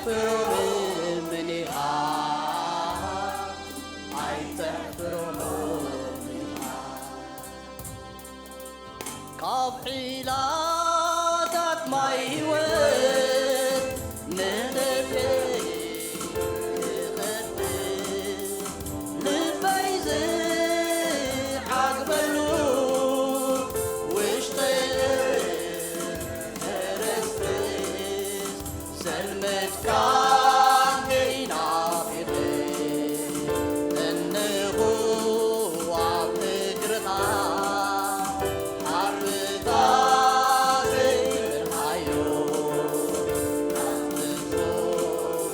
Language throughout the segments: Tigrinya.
ኣይተሕፍሮምን ኢኻ፣ ኣይተሕፍሮምን ኢኻ። ካብ ዒላታት ማይ ህይወት ንልበይ ክቐድስ፣ ልበይ ዝዓግበሉ ውሽጠይ ከረስርስ፣ ዘልመድካኒ ናፊቐ እነሆ ኣብ እግርኻ ሓርታ ዘይበልዓዮ ኣምልኾ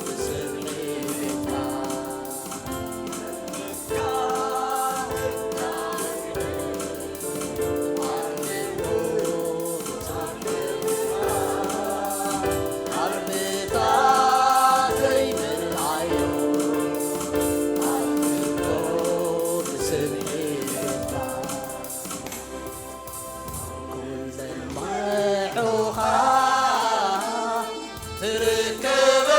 ብስምዒት ቤትካ። ኩለን መርዑኻ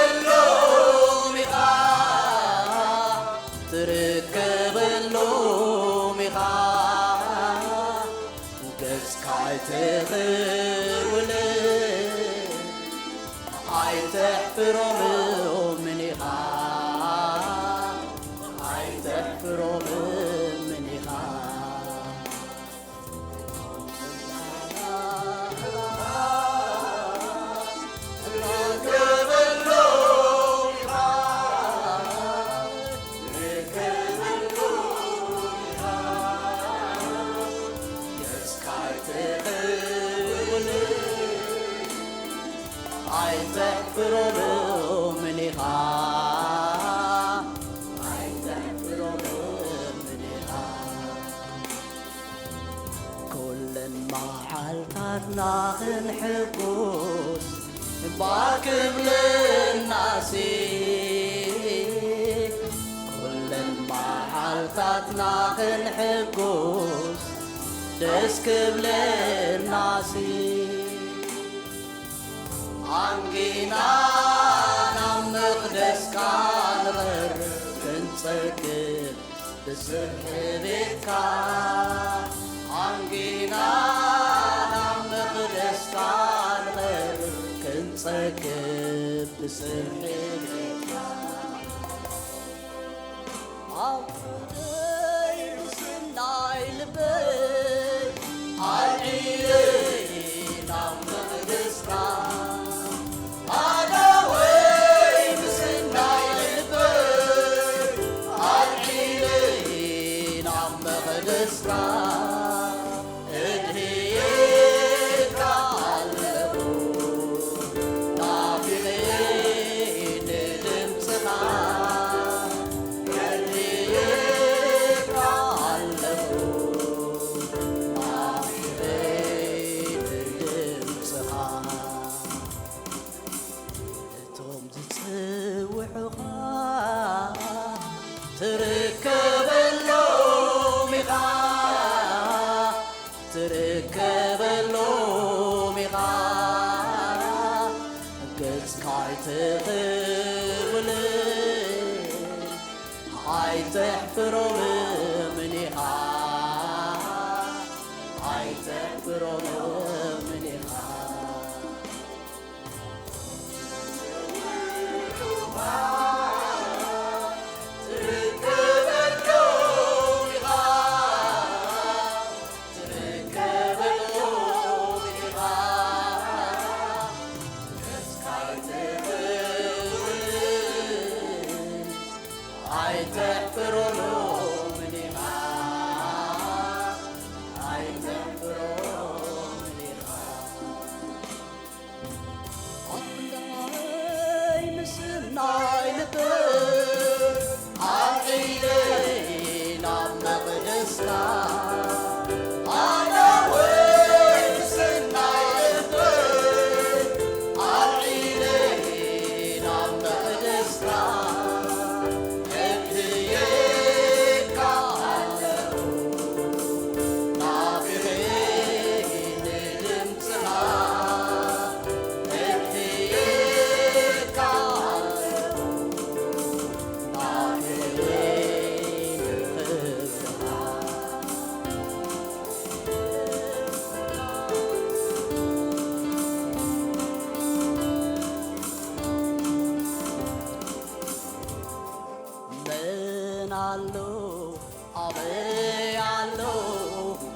ትርከበሎም ኢኻ፣ ትርከበሎም ኢኻ። ገጽካ ኣይትኽውል፣ ኣይተሕፍሮምን ኢኻ፣ ኣይተሕፍሮምን ኢኻ። ኣይተሕፍሮምን ኢኻ፣ ኣይተሕፍሮምን ኢኻ። ኩለን መዓልታትና ክንሕጎስ ባር ክብለናሲ፣ ኩለን መዓልታትና ክንሕጎስ ደስ ክብለናሲ፣ ኣንጊና ናብ መቕደስካ ንቐርብ ክንጸግብ ብስብሒ ቤትካ ኣንጊና ናብ መቕደስካ ንቐርብ ክንጸግብ ብስብሒ ቤትካ። ኣብ ቁደይ ምስናይ ልበይ ኣልዒለይ ናብ መቕደስካ፣ ኣደወይ ምስናይ ልበይ ኣልዒለይ ናብ መቕደስካ፣ እድህየካ ኣለኹ ናፊቐ ንድምጽኻ፣ እድህየካ ኣለኹ ናፊቐ ንድምጽኻ። እቶም ዝጽውዑኻ ትርከበሎም ኢኻ፣ ትርከበሎም ኢኻ። ገጽካ ኣይትኽውል፣ ኣይተሕፍሮምን ኢኻ፣ ኣይተሕፍሮምን ኢኻ። ኣይተሕፍሮምን ኢኻ፣ ኣይተሕፍሮምን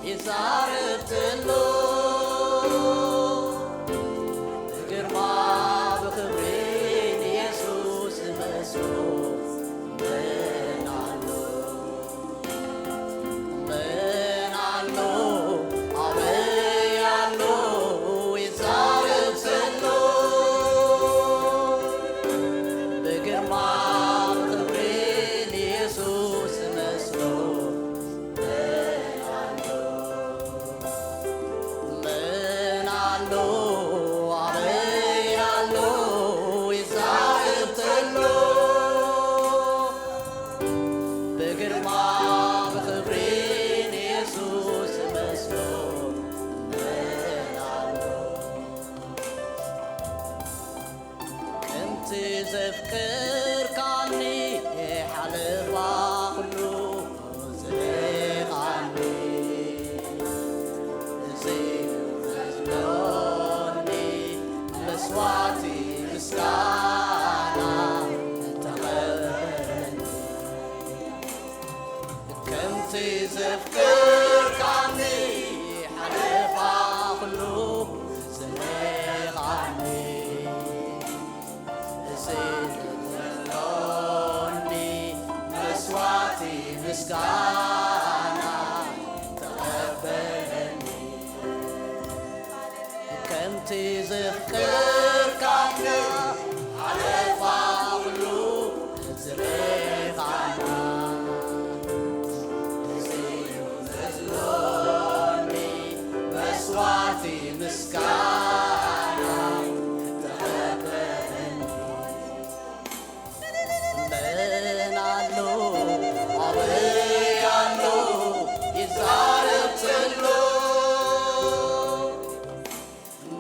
ይዛረብ ዘሎ ብግርማ ብኽብሪ ንየሱስ ዝመስሎ መን ኣሎ? መን ኣሎ? ኣበይ ኣሎ? ይዛረብ ዘሎ ብግርማ ብኽብሪ ንየሱስ ዝመስሎ መን ኣሎ? መን ኣሎ? ኣበይ ኣሎ? ይዛረብ ዘሎ ብግርማ ብኽብሪ ንየሱስ ዝመስሎ መን ኣሎ? ከምቲ ዘፍቀርካኒ ሓለፋ ኩሉ ዝረኻኒ፣ እዚ ዘዝሎኒ መስዋዕቲ ምስጋና ተቐበለኒ። ከምቲ ዘፍቀርካኒ ሓለፋ ኩሉ ዝረኻኒ፣ እዚ ዘሎኒ መስዋዕቲ ምስጋና ተቐበለኒ። ከምቲ ዘፍቀርካኒ ሓለፋ ኩሉ ዝረኻና፣ እዚ ዘዝሎኒ መስዋዕቲ ምስጋና ተቐበለኒ። መን ኣሎ? ኣበይ ኣሎ? ይዛረብ ዘሎ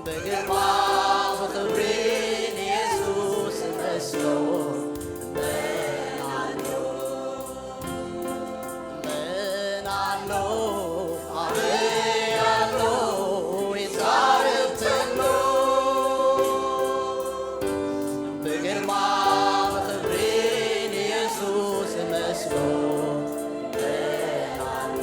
ብግርማ ብኽብሪ ንየሱስ መስሎ መን ኣሎ? መን ኣሎ? ኣበይ ኣሎ? ይዛረብ ዘሎ ብግርማ ብኽብሪ ንየሱስ መስሎ መን ኣሎ?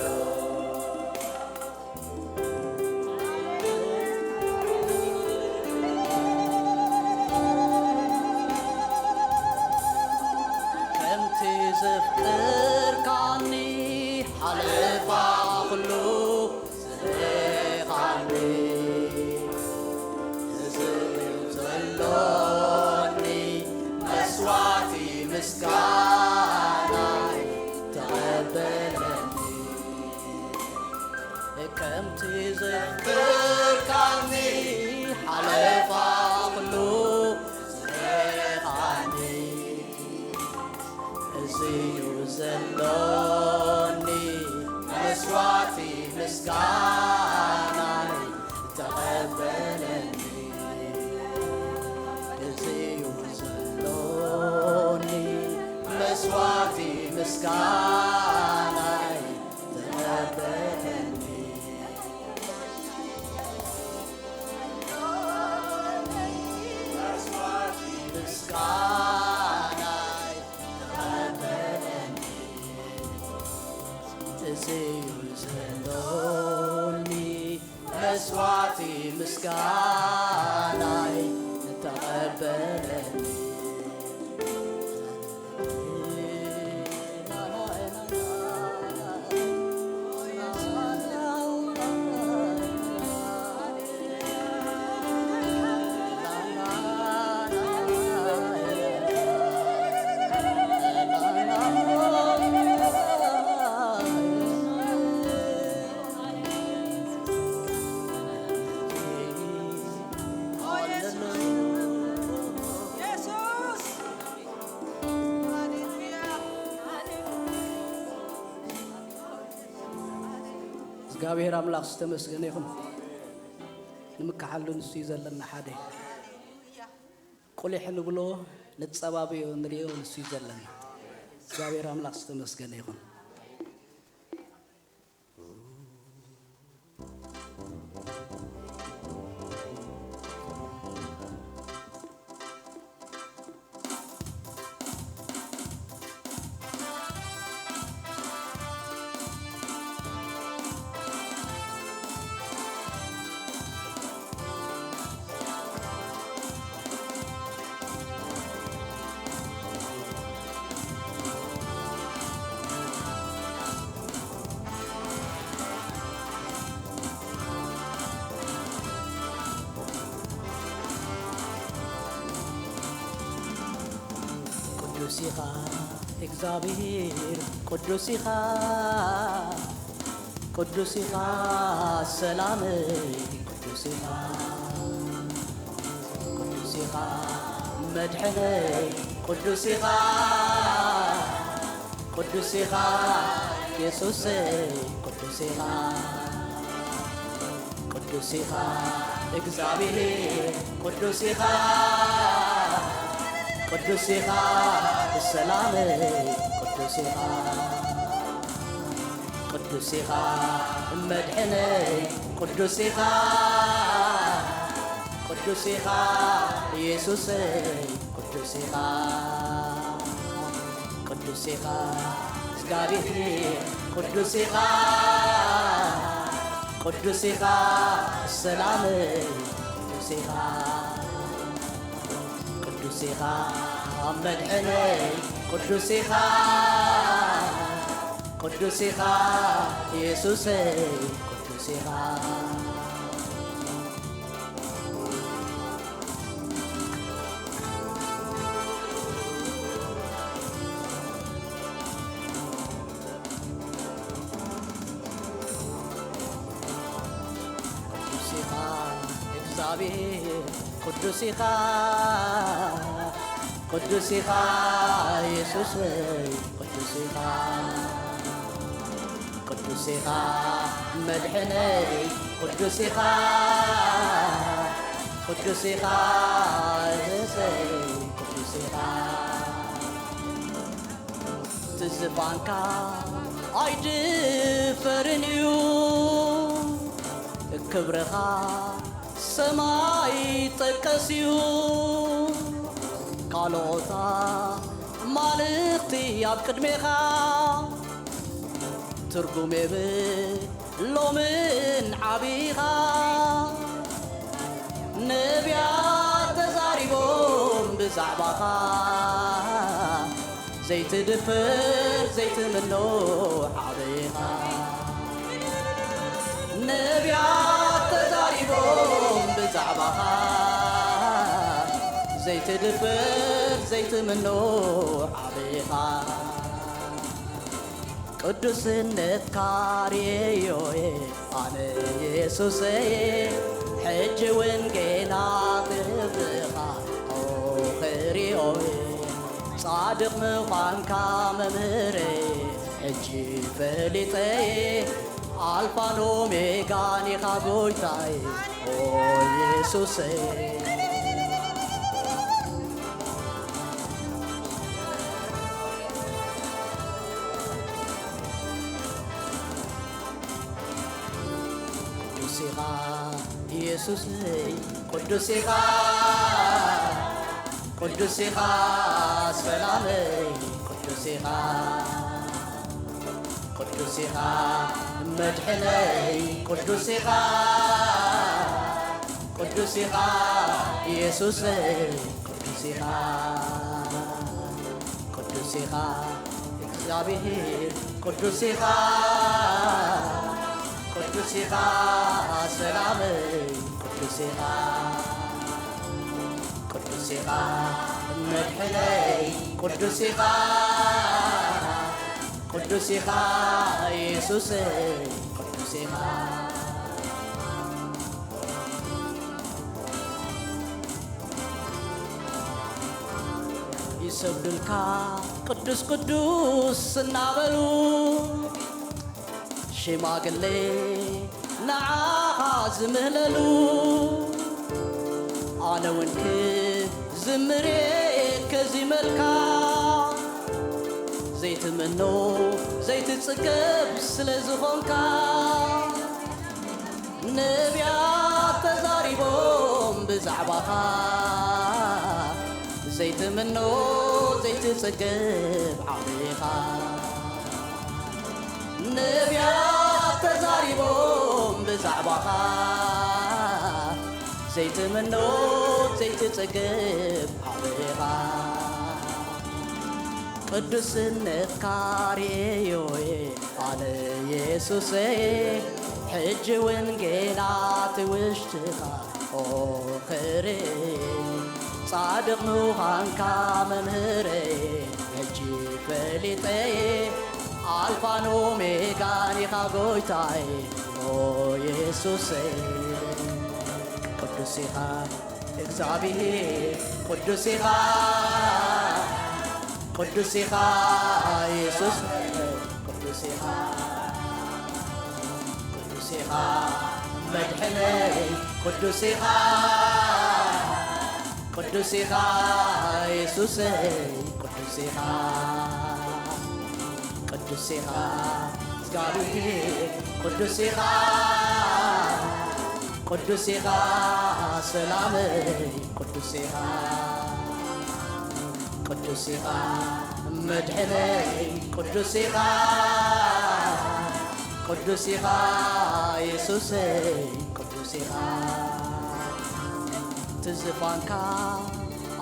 ከምቲ ዘፍቀርካኒ ሓለፋ ኩሉ ዝረኻኒ፣ እዚ ዘሎኒ መስዋዕቲ ምስጋናይ ተቐበለኒ። ከምቲ ዘፍቀርካኒ ሓለፋ ኩሉ ዝረኻኒ፣ እዚ እዩ ዘሎኒ መስዋዕቲ ምስጋናይ ተቐበለኒ። እዚ እዩ ዘሎኒ መስዋዕቲ ምስጋናይ ተቐበለኒ። መስዋዕቲ ምስጋናይ ተቐበለኒ። እዚ እዩ ዘሎኒ መስዋዕቲ ምስጋናይ ተቐበለኒ። እግዚኣብሔር ኣምላኽ ዝተመስገነ ይኹን። ንምክሓሉ ንሱ እዩ ዘለና ሓደ። ቁሊሕ ንብሎ፣ ንጸባብዮ፣ ንርእዮ ንሱ እዩ ዘለና። እግዚኣብሔር ኣምላኽ ዝተመስገነ ይኹን። ኢኻ እግዚኣብሔር ቅዱስ ኢኻ፣ ቅዱስ ኢኻ ሰላመይ ቅዱስ ኢኻ፣ ቅዱስ ኢኻ መድሕነይ ቅዱስ ኢኻ፣ ቅዱስ ኢኻ የሱሰይ ቅዱስ ኢኻ። ቅዱስ ኢኻ እግዚኣብሔር ቅዱስ ኢኻ፣ ቅዱስ ኢኻ ሰላመይ ቅዱስ ኢኻ፣ ቅዱስ ኢኻ መድሕነይ ቅዱስ ኢኻ፣ ቅዱስ ኢኻ የሱሰይ ቅዱስ ኢኻ። ቅዱስ ኢኻ እግዚኣብሔር ቅዱስ ኢኻ፣ ቅዱስ ኢኻ ሰላመይ ቅዱስ ኢኻ፣ ቅዱስ ኢኻ መድሕነይ ቅዱስ ኢኻ፣ ቅዱስ ኢኻ የሱሰይ ቅዱስ ኢኻ። ቅዱስ ኢኻ እግዚኣብሔር ቅዱስ ኢኻ፣ ቅዱስ ኢኻ የሱሰይ ቅዱስ ኢኻ፣ ቅዱስ ኢኻ መድሕነይ ቅዱስ ኢኻ፣ ቅዱስ ኢኻ የሱሰይ ቅዱስ ኢኻ። ትዝፋንካ ኣይድፈርን እዩ፣ ክብርኻ ሰማይ ጠቀስ እዩ። ካልኦታ ማልኽቲ ኣብ ቅድሜኻ ትርጉም የብሎምን ዓቢኻ። ነቢያት ተዛሪቦም ብዛዕባኻ ዘይትድፈር ዘይትምኖ ዓቢኻ። ነቢያት ተዛሪቦም ብዛዕባኻ ዘይትድፈር ዘይትምኖ ዓቢኻ። ቅዱስነትካ ርእየዮ እየ ኣነ የሱሰይ፣ ሕጂ እውን ጌና ክብርኻ ክርእዮ እየ። ጻድቕ ምዃንካ መምህረይ ሕጂ ፈሊጠ እየ፣ ኣልፋን ኦሜጋን ኢኻ ጎይታይ ኦ የሱሰይ። ቅዱስ ኢኻ የሱሰይ ቅዱስ ኢኻ፣ ቅዱስ ኢኻ ሰላመይ ቅዱስ ኢኻ፣ ቅዱስ ኢኻ መድሕነይ ቅዱስ ኢኻ፣ ቅዱስ ኢኻ የሱሰይ ቅዱስ ኢኻ፣ ቅዱስ ኢኻ እግዚኣብሔር ቅዱስ ኢኻ፣ ቅዱስ ኢኻ ሰላመይ ቅዱስ ኢኻ፣ ቅዱስ ኢኻ መድሕነይ ቅዱስ ኢኻ፣ ቅዱስ ኢኻ የሱሰይ ቅዱስ ኢኻ። ይሰግዱልካ ቅዱስ ቅዱስ እናበሉ ሽማግሌ ንዓኻ ዝምህለሉ፣ ኣነ እውን ክዝምር እየ ከዚመልካ፣ ዘይትምኖ ዘይትጽገብ ስለ ዝኾንካ። ነቢያት ተዛሪቦም ብዛዕባኻ፣ ዘይትምኖ ዘይትጽገብ ዓቢኻ። ነቢያት ተዛሪቦም ብዛዕባኻ፣ ዘይትምኖ ዘይትጽገብ ዓቢኻ። ቅዱስነትካ ርእየዮ እየ ኣነ የሱሰይ፣ ሕጂ እውን ጌና እቲ ውሽጥኻ ክርኢ። ጻድቕ ምዃንካ መምህረይ፣ ሕጂ ፈሊጠ ኣልፋን ኦሜጋን ኢኻ ጎይታይ ኦ የሱሰይ። ቅዱስ ኢኻ እግዚኣብሔር፣ ቅዱስ ኢኻ፣ ቅዱስ ኢኻ የሱስ፣ ቅዱስ ኢኻ፣ ቅዱስ ኢኻ መድሕነይ፣ ቅዱስ ኢኻ፣ ቅዱስ ኢኻ የሱሰይ፣ ቅዱስ ኢኻ፣ ቅዱስ ኢኻ እግዚኣብሔር፣ ቅዱስ ኢኻ፣ ቅዱስ ኢኻ ሰላመይ፣ ቅዱስ ኢኻ፣ ቅዱስ ኢኻ መድሕነይ፣ ቅዱስ ኢኻ፣ ቅዱስ ኢኻ የሱሰይ፣ ቅዱስ ኢኻ። እቲ ዝፋንካ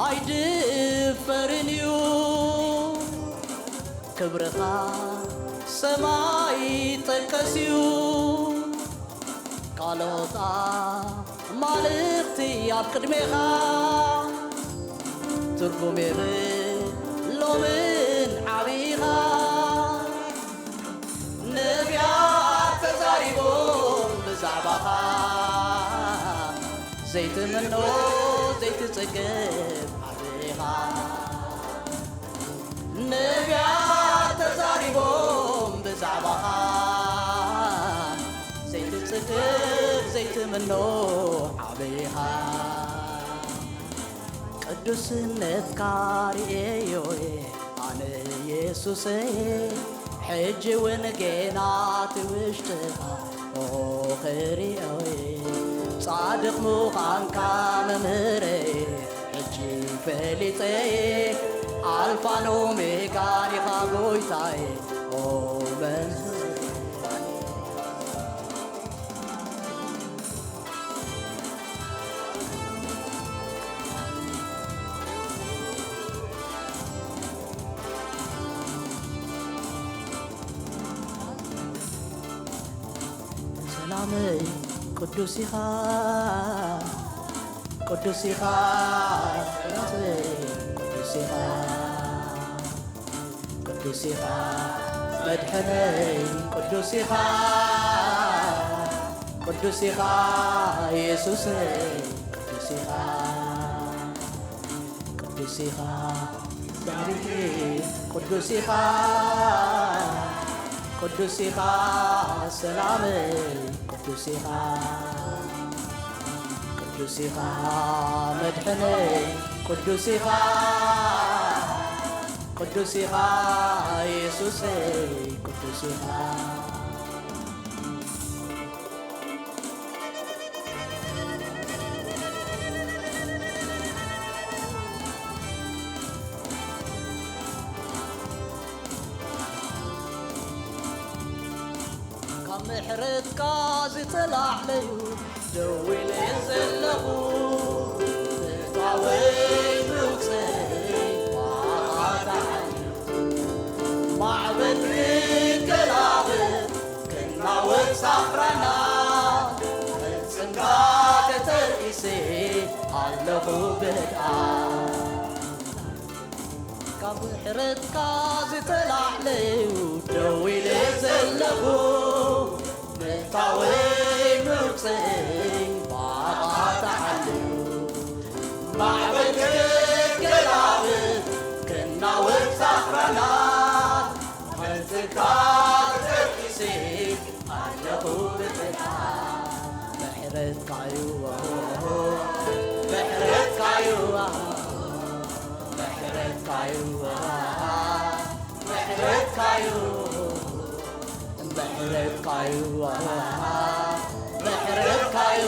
ኣይድፈርን እዩ፣ ክብርኻ ሰማይ ጠቀስ እዩ። ካልኦት ኣማልኽቲ ኣብ ቅድሜኻ ትርጉም የብሎምን ዓብይኻ። ነቢያት ተዛሪቦም ብዛዕባኻ ዘይትምኖ ዘይትጸገብ ዓብኻ። ነቢያት ተዛሪቦም ብዛዕባኻ ዘይትጽገብ ዘይትምኖ ዓብኻ። ቅዱስነትካ ርእየዮ ኣነ የሱሰይ፣ ሕጂ እውን ጌና እቲ ውሽጥኻ ኦ ክርእዮይ። ጻድቕ ምዃንካ መምህረይ ሕጂ ፈሊጠይ፣ ኣልፋን ኦሜጋን ኢኻ ጎይታይ ኦ መምህረይ። ሰላመይ ቅዱስ ኢኻ፣ ቅዱስ ኢኻ፣ ሰላመይ ቅዱስ ኢኻ። ቅዱስ ኢኻ መድሕነይ፣ ቅዱስ ኢኻ፣ ቅዱስ ኢኻ የሱሰይ፣ ቅዱስ ኢኻ፣ ቅዱስ ኢኻ ዳዊት፣ ቅዱስ ኢኻ፣ ቅዱስ ኢኻ ሰላመይ፣ ቅዱስ ኢኻ፣ ቅዱስ ኢኻ መድሕነይ፣ ቅዱስ ኢኻ፣ ቅዱስ ኢኻ የሱሰይ፣ ቅዱስ ኢኻ። ካብ ምሕረትካ ዝተላዕለዩ ደው ኢለ ዘለኹ፣ ምእታወይ ምውፀይ ብኣኻ ተዓልዩ። ማዕበል ክገላበጥ ክናወጽ ሳኽራና፣ ቅልጽምካ ተተርኢሰ ኣለኹ ብህድኣ። ካብ ምሕረትካ ዝተላዕለዩ ደው ኢለ ዘለኹ፣ ምእታወይ ምውፀይ ብኣኻ ተዓልዩ። ማዕበል ክገላብጥ ክናወጽ ሳኽራና፣ ቅልጽምካ ተተርኢሰ ኣለኹ ብህድኣ። ምሕረትካዩ፣ ምሕረትካዩ፣ ምሕረትካዩ፣ ምሕረትካዩ፣ ምሕረትካዩ፣ ምሕረትካዩ፣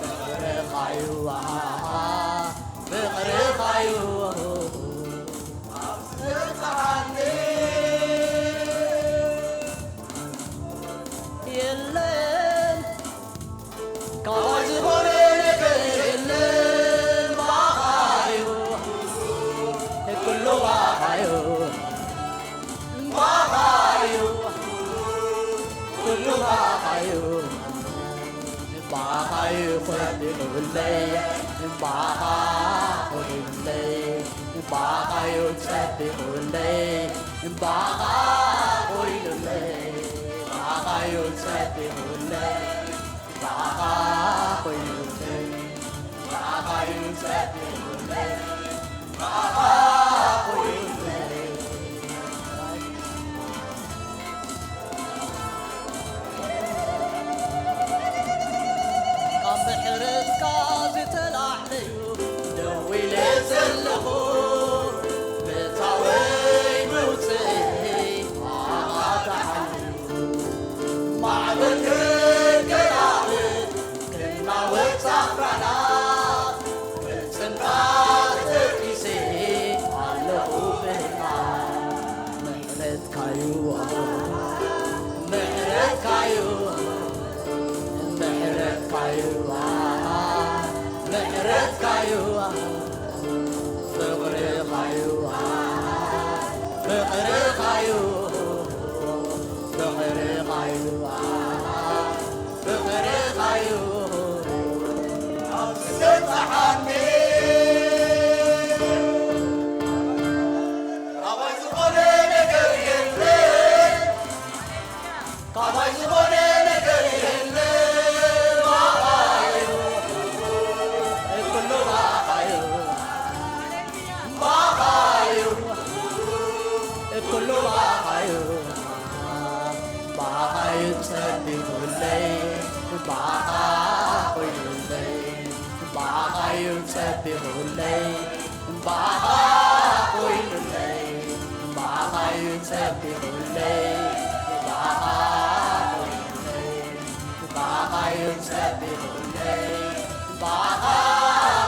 ምሕረትካዩ፣ ፍቕርኻዩ ኣፍስኻኒ። የለን ካባይ ዝኾነ ነገር የለን፣ ብኣኻዩ ኩሉ ብኣኻዩ፣ ብኣኻዩ ኩሉ ብኣኻዩ። እምባኻዩ ኾሊሉለይ እምባኻ ኮይኑለይ፣ ባኻዩ ጸቢቑለይ፣ ባኻ ኮይኑለይ፣ ባኻዩ ጸቢቑለይ፣ ባኻ ኮይኑለይ፣ ባኻዩ ጸቢቑለይ፣ ባኻ ኮይኑለይ። ካብ ምሕረትካ ዝተላዕለዩ ደው ኢለ ዘለኹ፣ ምእታወይ ምውፅእይ ኣኻትሓለዩ። ማዕበል ክገላብጥ ክናወጽ ኣኽራናት፣ ብጽንዓት ተርኢሰ ኣለኹ ብህና። ምሕረትካዩ፣ ምሕረትካዩ፣ ምሕረትካዩ፣ ምሕረትካዩ፣ ፍቕርኻዩ፣ ፍቕርኻዩ፣ ፍቕርኻዩ፣ ፍቕርኻዩ፣ ኣብዚ ዘብጽሓኒ። ካባይ ዝኾነ ነገር የለን፣ ካባይ ዝኾነ ነገር የለን። ባኻዩ፣ ኩሉ ባኻዩ፣ ባኻዩ፣ ኩሉ ባኻዩ። ባኻዩ ጸቢቑለይ፣ ባኻ ኮይኑለይ፣ ባኻዩ ጸቢቑለይ፣ ባኻ ኮይኑለይ፣ ባኻዩ ጸቢቑለይ፣ ባኻ ኮይኑለይ፣ ባኻዩ ጸቢቑለይ፣ ባኻ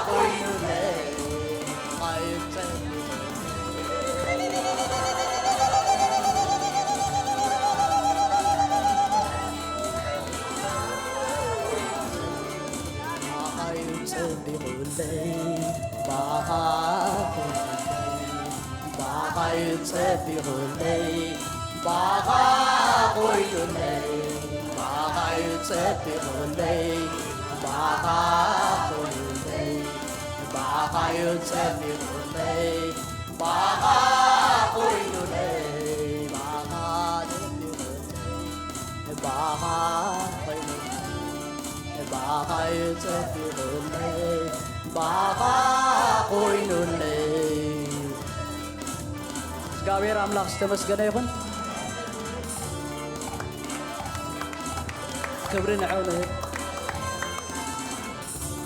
ኮይኑለይ፣ ባኻዩ ጸቢቑለይ። ባኻዩ ጸቢቑለይ፣ ባኻ ኮይኑለይ፣ ባኻዩ ጸቢቑለይ፣ ባኻ ኮይኑለይ፣ ባኻዩ ጸቢቑለይ፣ ባኻ ኮይኑለይ፣ ባኻዩ ጸቢቑለይ፣ ባኻ ኮይኑለይ፣ ባኻ ጸቢቑለይ፣ ባኻ ኮይኑለይ፣ ባኻዩ ጸቢቑለይ፣ ባኻ ኮይኑለይ። እግዚኣብሔር ኣምላኽ ዝተመስገነ ይኹን። ክብሪ ንዕኡ ንህብ።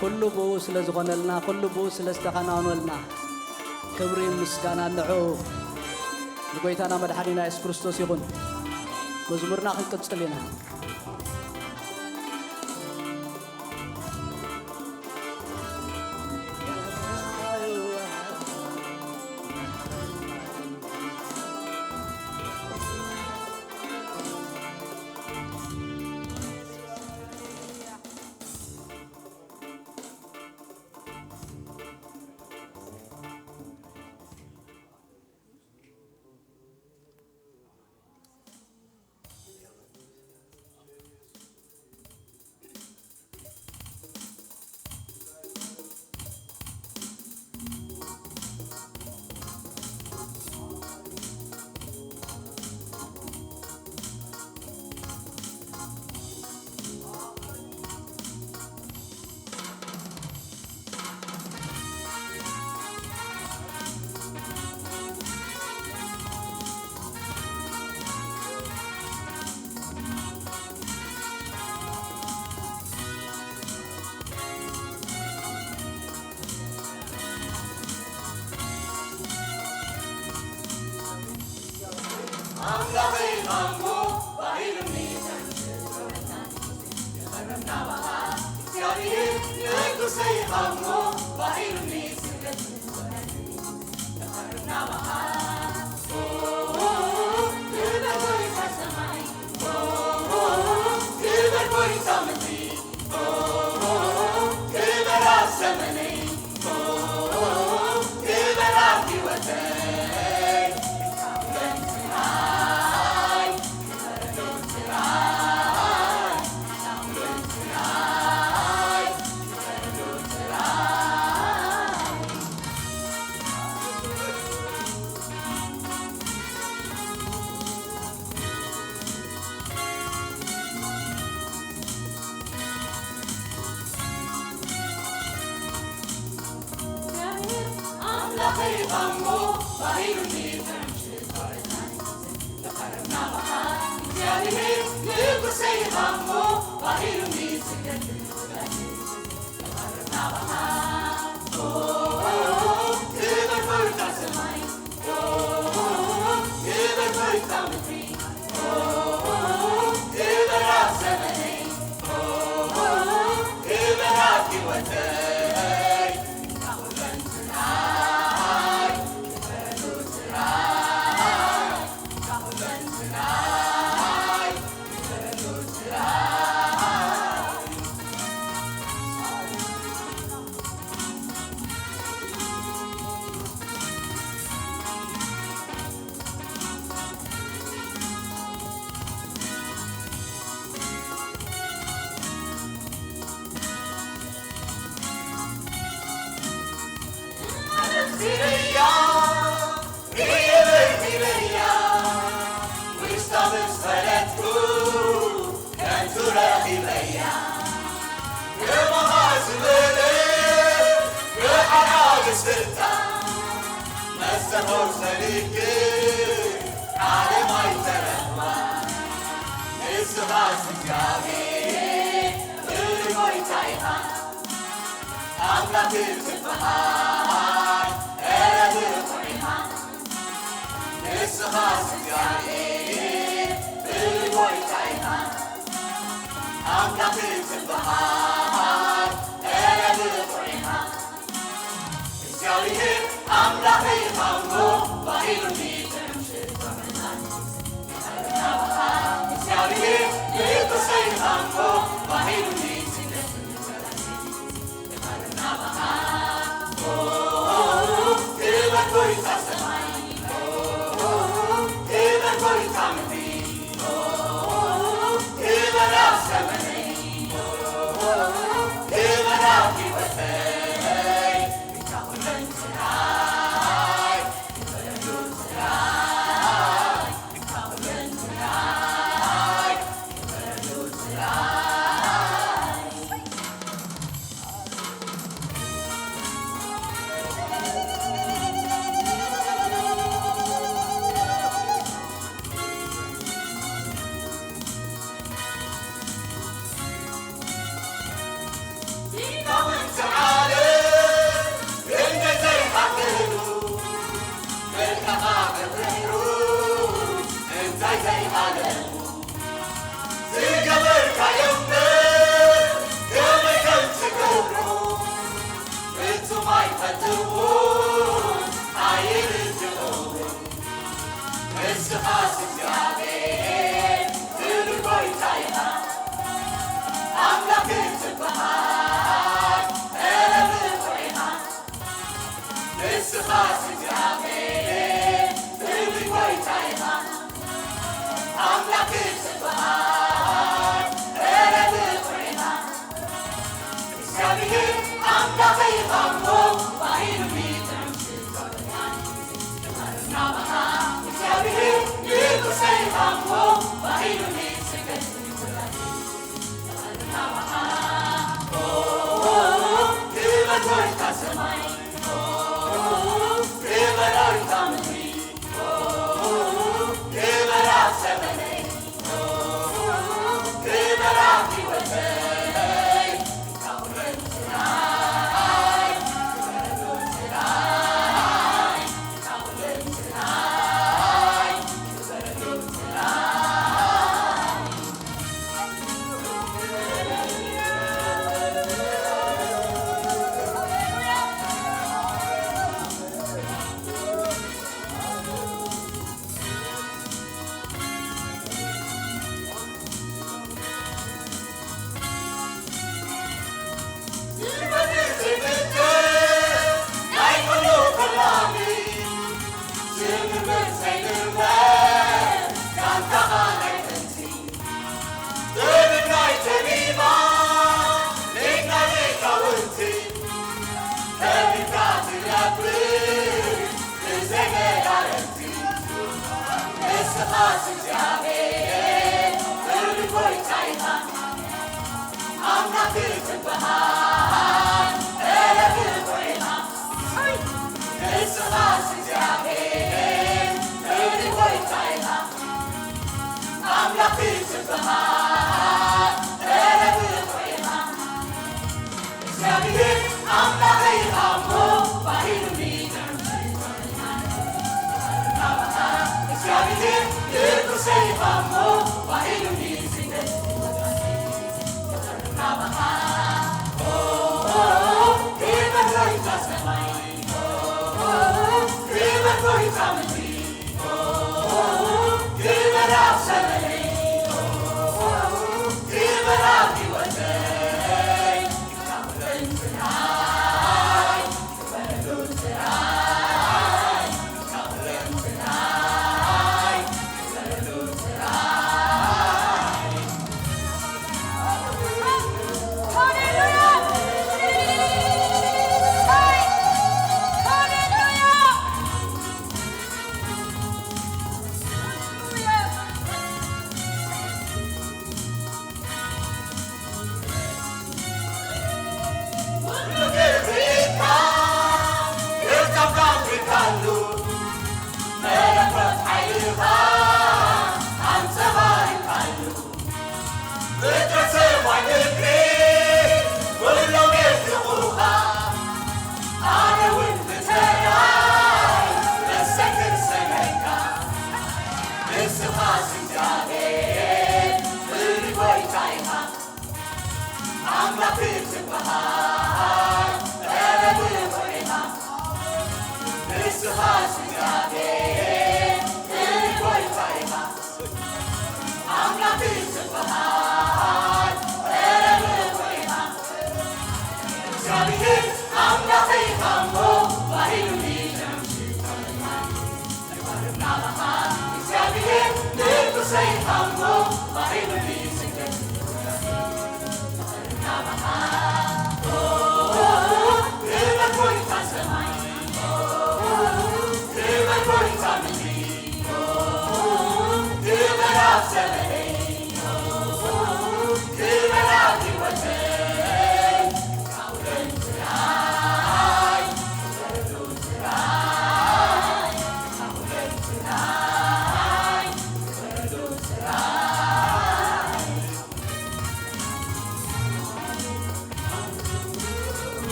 ኩሉ ብኡ ስለ ዝኾነልና፣ ኩሉ ብኡ ስለ ዝተኸናወነልና፣ ክብሪ ምስጋና ንዕኡ ንጎይታና መድሓኒና የሱስ ክርስቶስ ይኹን። መዝሙርና ክንቅጽል ኢና።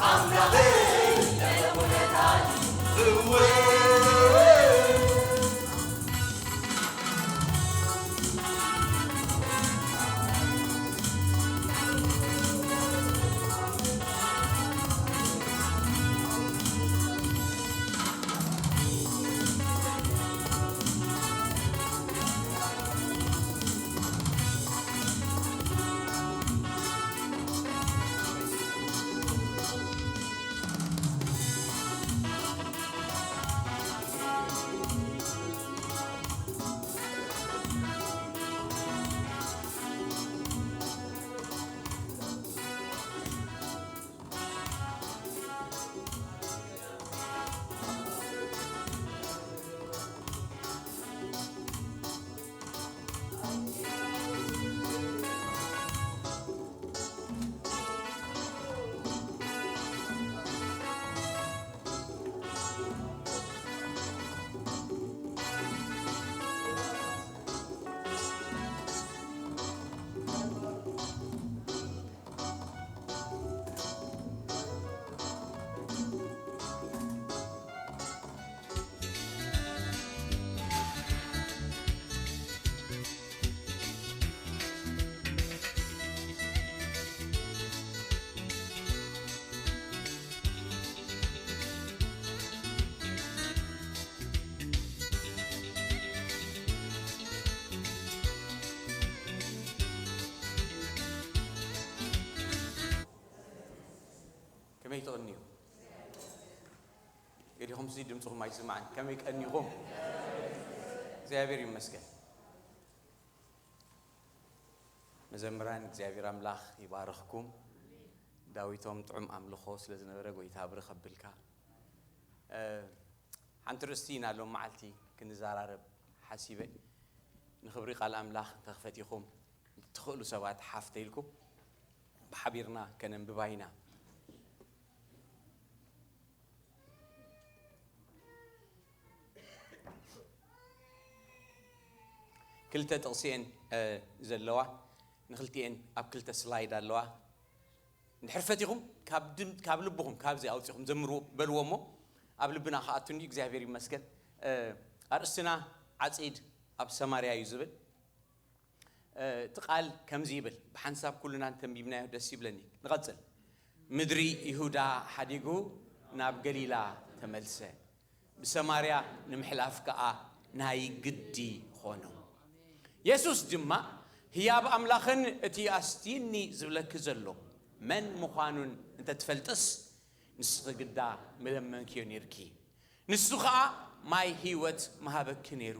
ኣምላኸይ፣ ናይ ኩነታት እወ። ከመይ ትቕንዩ? ገዲኹም ሲ ድምፅኹም ኣይስማዕን። ከመይ ቀኒኹም? እግዚኣብሔር ይመስገን። መዘምራን እግዚኣብሔር ኣምላኽ ይባርኽኩም። ዳዊቶም ጥዑም ኣምልኾ ስለ ዝነበረ ጎይታ ብርኽ ኣብልካ። እ፣ ሓንቲ ርእስቲ ኢና ሎም መዓልቲ ክንዘራረብ ሓሲበ። ንኽብሪ ቃል ኣምላኽ እንተኽፈቲኹም ትኽእሉ ሰባት ሓፍ ተይልኩም ብሓቢርና ከነንብባ ኢና። ክልተ ጥቕሲ እየን፣ እ፣ ዘለዋ። ንኽልቲኤን ኣብ ክልተ ስላይድ ኣለዋ። እንድሕር ፈቲኹም ካብ ድም-፣ ካብ ልብኹም ካብዚ ኣውፂኹም ዘምርዎ በልዎ እሞ ኣብ ልብና ክኣቱኒ እግዚኣብሔር ይመስገን። እ፣ ኣርእስትና ዓፂድ ኣብ ሰማርያ እዩ ዝብል። እ፣ እቲ ቃል ከምዚ ይብል፣ ብሓንሳብ ኩልና እንተንቢብናዮ ደስ ይብለኒ። ንቐጽል። ምድሪ ይሁዳ ሓዲጉ ናብ ገሊላ ተመልሰ። ብሰማርያ ንምሕላፍ ከኣ ናይ ግዲ ኾኖ። የሱስ ድማ፣ ህያብ ኣምላኽን እቲ ኣስትይኒ ዝብለኪ ዘሎ መን ምዃኑን እንተትፈልጥስ፣ ንስኺ ግዳ ምለመንክዮ ኔርኪ፣ ንሱ ኸኣ ማይ ህይወት ምሃበኪ ኔሩ፣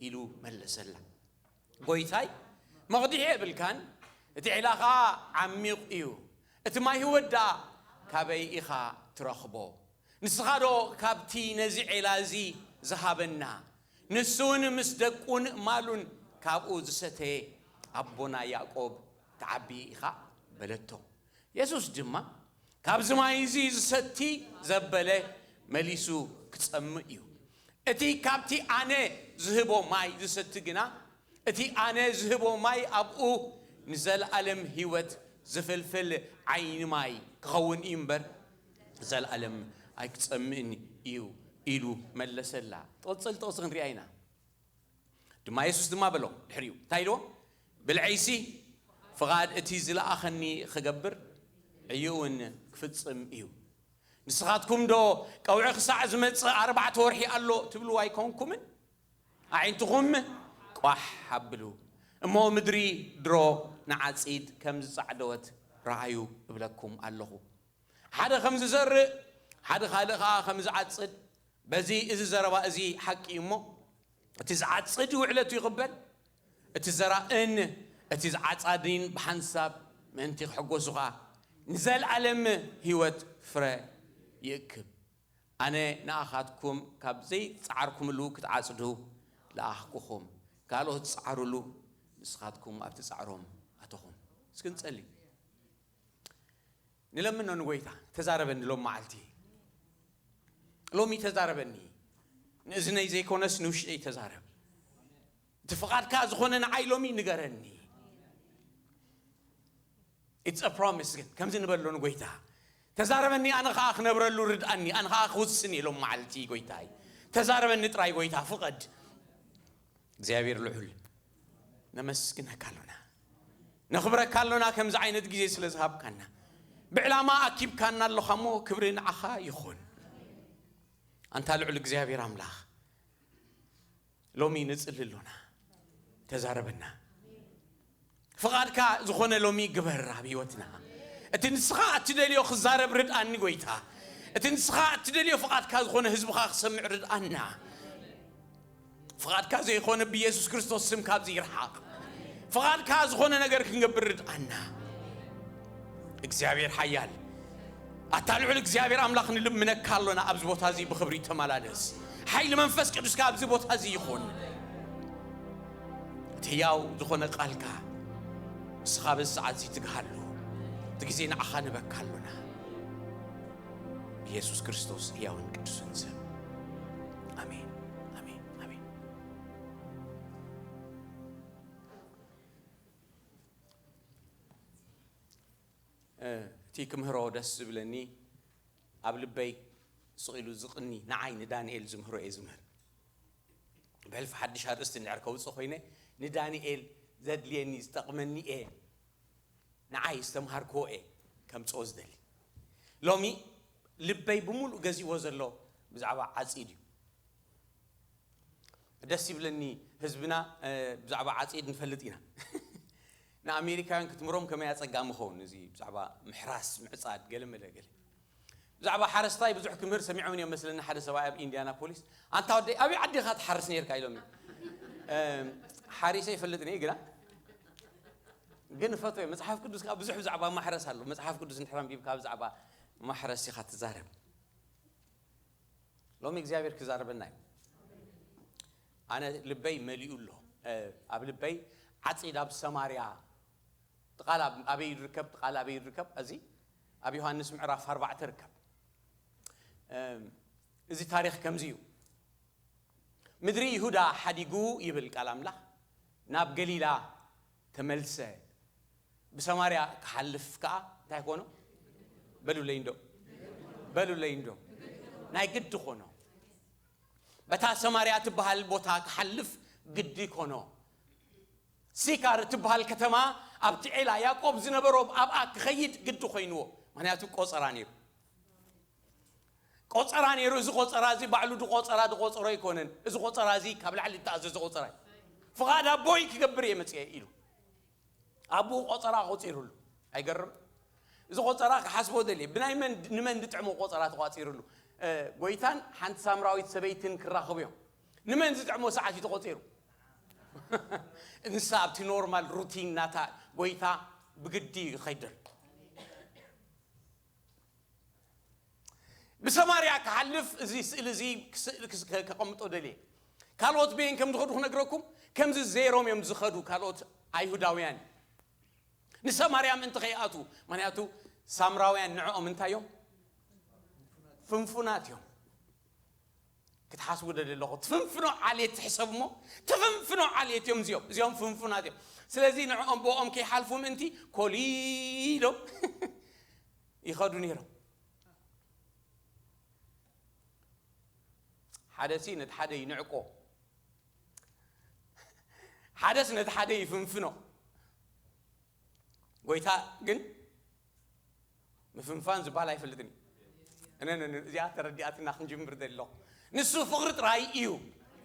ኢሉ መለሰላ። ጎይታይ፣ መቕድሒ የብልካን፣ እቲ ዒላ ኸኣ ዓሚቕ እዩ። እቲ ማይ ህይወት ደኣ ካበይ ኢኻ ትረኽቦ? ንስኻ ዶ ካብቲ ነዚ ዒላ እዚ ዝሃበና? ንሱ እውን ምስ ደቁን ማሉን ካብኡ ዝሰተየ ኣቦና ያዕቆብ ትዓቢ ኢኻ፣ በለቶ። የሱስ ድማ፣ ካብዚ ማይ እዚ ዝሰቲ ዘበለ መሊሱ ክጸምእ እዩ። እቲ ካብቲ ኣነ ዝህቦ ማይ ዝሰቲ ግና፣ እቲ ኣነ ዝህቦ ማይ ኣብኡ ንዘለኣለም ህይወት ዝፍልፍል ዓይኒ ማይ ክኸውን እዩ እምበር፣ ዘልኣለም ኣይክጸምእን እዩ፣ ኢሉ መለሰላ። ጥቕጽል ጥቕሲ ክንሪኣ ኢና። ድማ የሱስ ድማ በሎ ድሕሪኡ፣ እንታይ ኢልዎ? ብልዐይሲ ፍቓድ እቲ ዝለኣኸኒ ክገብር፣ ዕዩ እውን ክፍጽም እዩ። ንስኻትኩም ዶ፣ ቀውዒ ክሳዕ ዝመጽእ ኣርባዕተ ወርሒ ኣሎ ትብሉ ኣይኮንኩምን? ኣዒንትኹም ቋሕ ኣብሉ እሞ፣ ምድሪ ድሮ ንዓጺድ ከም ዝጻዕደወት ረኣዩ እብለኩም ኣለኹ። ሓደ ከም ዝዘርእ፣ ሓደ ካልእ ኸኣ ከም ዝዓጽድ፣ በዚ እዚ ዘረባ እዚ ሓቂ እዩ እሞ፣ እቲ ዝዓጽድ ውዕለቱ ይቕበል፣ እቲ ዘራእን እቲ ዝዓጻድን ብሓንሳብ ምእንቲ ክሕጎሱ ኸኣ ንዘለኣለም ህይወት ፍረ ይእክብ። ኣነ ንኣኻትኩም ካብ ዘይጸዓርኩምሉ ክትዓጽዱ ለኣኽኩኹም። ካልኦት ዝጸዓሩሉ፣ ንስኻትኩም ኣብቲ ጻዕሮም ኣተኹም። እስኪ ንጸሊ። ንለምኖ ንጎይታ፣ ተዛረበኒ ሎም መዓልቲ። ሎሚ ተዛረበኒ። ንእዝነይ ዘይኮነስ ንውሽጠይ ተዛረብ። እቲ ፍቓድካ ዝኾነ ንዓይ ሎሚ ንገረኒ። It's a promise ግን፣ ከምዚ ንበሎ ንጎይታ። ተዛረበኒ፣ ኣነ ኸዓ ክነብረሉ ርድኣኒ፣ ኣነ ኸዓ ክውስን እየ ሎም መዓልቲ ጎይታይ። ተዛረበኒ ጥራይ ጎይታ ፍቐድ። እግዚኣብሔር ልዑል፣ ነመስግነካ ኣሎና፣ ነኽብረካ ኣሎና፣ ከምዚ ዓይነት ግዜ ስለ ዝሃብካና። ብዕላማ ኣኪብካና ኣለኻ እሞ ክብሪ ንዓኻ ይኹን። ኣንታ ልዑል እግዚኣብሔር ኣምላኽ፣ ሎሚ ንጽሊ ኣሎና፣ ተዛረበና። ፍቓድካ ዝኾነ ሎሚ ግበር ኣብ ህይወትና። እቲ ንስኻ እትደልዮ ክዛረብ ርድኣኒ ጎይታ። እቲ ንስኻ እትደልዮ ፍቓድካ ዝኾነ ህዝብኻ ክሰምዕ ርድኣና። ፍቓድካ ዘይኾነ ብኢየሱስ ክርስቶስ ስም ካብዚ ይርሓቕ። ፍቓድካ ዝኾነ ነገር ክንገብር ርድኣና። እግዚኣብሔር ሓያል፣ ኣታ ልዑል እግዚኣብሔር ኣምላኽ ንልምነካ ኣሎና ኣብዚ ቦታ እዚ ብኽብሪ ተመላለስ። ሓይሊ መንፈስ ቅዱስካ ኣብዚ ቦታ እዚ ይኹን። እቲ ህያው ዝኾነ ቃልካ ንስኻ በዚ ሰዓት እዚ ትግሃሉ። እቲ ግዜ ንዓኻ ንበካ ኣሎና። ብኢየሱስ ክርስቶስ ህያውን ቅዱስን ስም። ኣሜን፣ ኣሜን፣ ኣሜን። እ፣ እቲ ክምህሮ ደስ ዝብለኒ ኣብ ልበይ ስቕ ኢሉ ዝቕኒ ንዓይ ንዳንኤል ዝምህሮ እየ ዝምህር። ብሕልፊ ሓድሽ ኣርእስቲ እንድሕር ከውፅእ ኮይነ ንዳንኤል ዘድልየኒ ዝጠቕመኒ እየ ንዓይ ዝተምሃርክዎ እየ ከምፅኦ ዝደሊ። ሎሚ ልበይ ብምሉእ ገዚእዎ ዘሎ ብዛዕባ ዓፂድ እዩ። ደስ ይብለኒ ህዝብና፣ እ፣ ብዛዕባ ዓፂድ ንፈልጥ ኢና። ንኣሜሪካውያን ክትምህሮም ከመይ ኣጸጋሚ ኸውን፣ እዚ ብዛዕባ ምሕራስ ምዕጻድ ገለ መለ ገለ። ብዛዕባ ሓረስታይ ብዙሕ ክምህር ሰሚዖም እዮም መስለኒ። ሓደ ሰብኣይ ኣብ ኢንዲያናፖሊስ፣ ኣንታ ወደይ ኣበይ ዓዲ ኢኻ ትሓርስ ነርካ ኢሎም እዮም። እ፣ ሓሪሰ ይፈልጥ እየ ግና፣ ግን እፈትዎ እየ። መጽሓፍ ቅዱስ ከዓ ብዙሕ ብዛዕባ ማሕረስ ኣሎ። መጽሓፍ ቅዱስ እንድሕር ኣንቢብካ ብዛዕባ ማሕረስ ኢኻ ትዛረብ። ሎሚ እግዚኣብሔር ክዛረበና እዩ። ኣነ ልበይ መሊኡ ኣሎ። ኣብ ልበይ ዓፂድ ኣብ ሰማርያ፣ እቲ ቃል ኣበይ ይርከብ? እቲ ቃል ኣበይ ይርከብ? እዚ ኣብ ዮሃንስ ምዕራፍ ኣርባዕተ ይርከብ። እዚ ታሪኽ ከምዚ እዩ። ምድሪ ይሁዳ ሓዲጉ ይብል ቃል ኣምላኽ፣ ናብ ገሊላ ተመልሰ። ብሰማርያ ክሓልፍ ከኣ እንታይ ኮኖ? በሉለይ እንዶ፣ በሉለይ እንዶ፣ ናይ ግዲ ኮኖ። በታ ሰማርያ ትበሃል ቦታ ክሓልፍ ግዲ ኮኖ። ሲካር ትበሃል ከተማ ኣብቲ ዔላ ያዕቆብ ዝነበሮ ኣብኣ ክኸይድ ግዲ ኮይንዎ። ምኽንያቱ ቆጸራ ነይሩ። ቆጸራ ነይሩ። እዚ ቆጸራ እዚ ባዕሉ ድቆጸራ ድቆጸሮ ኣይኮነን። እዚ ቆጸራ እዚ ካብ ላዕሊ እተኣዘዘ ቆጸራ እዩ። ፍቓድ ኣቦይ ክገብር እየ መጽየ ኢሉ። ኣቦኡ ቆጸራ ቆጺሩሉ። ኣይገርም? እዚ ቆጸራ ክሓስቦ ደልየ። ብናይ መን፣ ንመን ዝጥዕሞ ቆጸራ ተቋጺሩሉ? እ፣ ጎይታን ሓንቲ ሳምራዊት ሰበይትን ክራኸቡ እዮም። ንመን ዝጥዕሞ ሰዓት እዩ ተቆጺሩ? ንሳ ኣብቲ ኖርማል ሩቲን ናታ ጎይታ ብግዲ ይኸይድ ዘሎ። ብሰማርያ ክሓልፍ እዚ ስእሊ እዚ ክስ-፣ ክስ-፣ ከ-፣ ከቐምጦ ደልየ። ካልኦት በየን ከም ዝኸዱ ክነግረኩም፣ ከምዚ ዘይሮም እዮም ዝኸዱ ካልኦት ኣይሁዳውያን። ንሰማርያ ምእንቲ ከይኣትዉ፣ ምኽንያቱ ሳምራውያን ንዕኦም እንታይ እዮም? ፍንፉናት እዮም። ክትሓስቡ ደሊ ኣለኹ። ትፍንፍኖ ዓሌት ትሕሰብ እሞ፣ ትፍንፍኖ ዓሌት እዮም እዚኦም። እዚኦም ፍንፉናት እዮም። ስለዚ ንዕኦም ብኦም ከይሓልፉ ምእንቲ ኮሊሎም ይኸዱ ነይሮም። ሓደሲ ነቲ ሓደ ይንዕቆ፣ ሓደስ ነቲ ሓደ ይፍንፍኖ። ጎይታ ግን ምፍንፋን ዝበሃል ኣይፈልጥን እዩ። እነ፣ እነ፣ እነ፣ እዚኣ ተረዲኣትና ክንጅምር ደሊ ኣለኹ። ንሱ ፍቕሪ ጥራይ እዩ።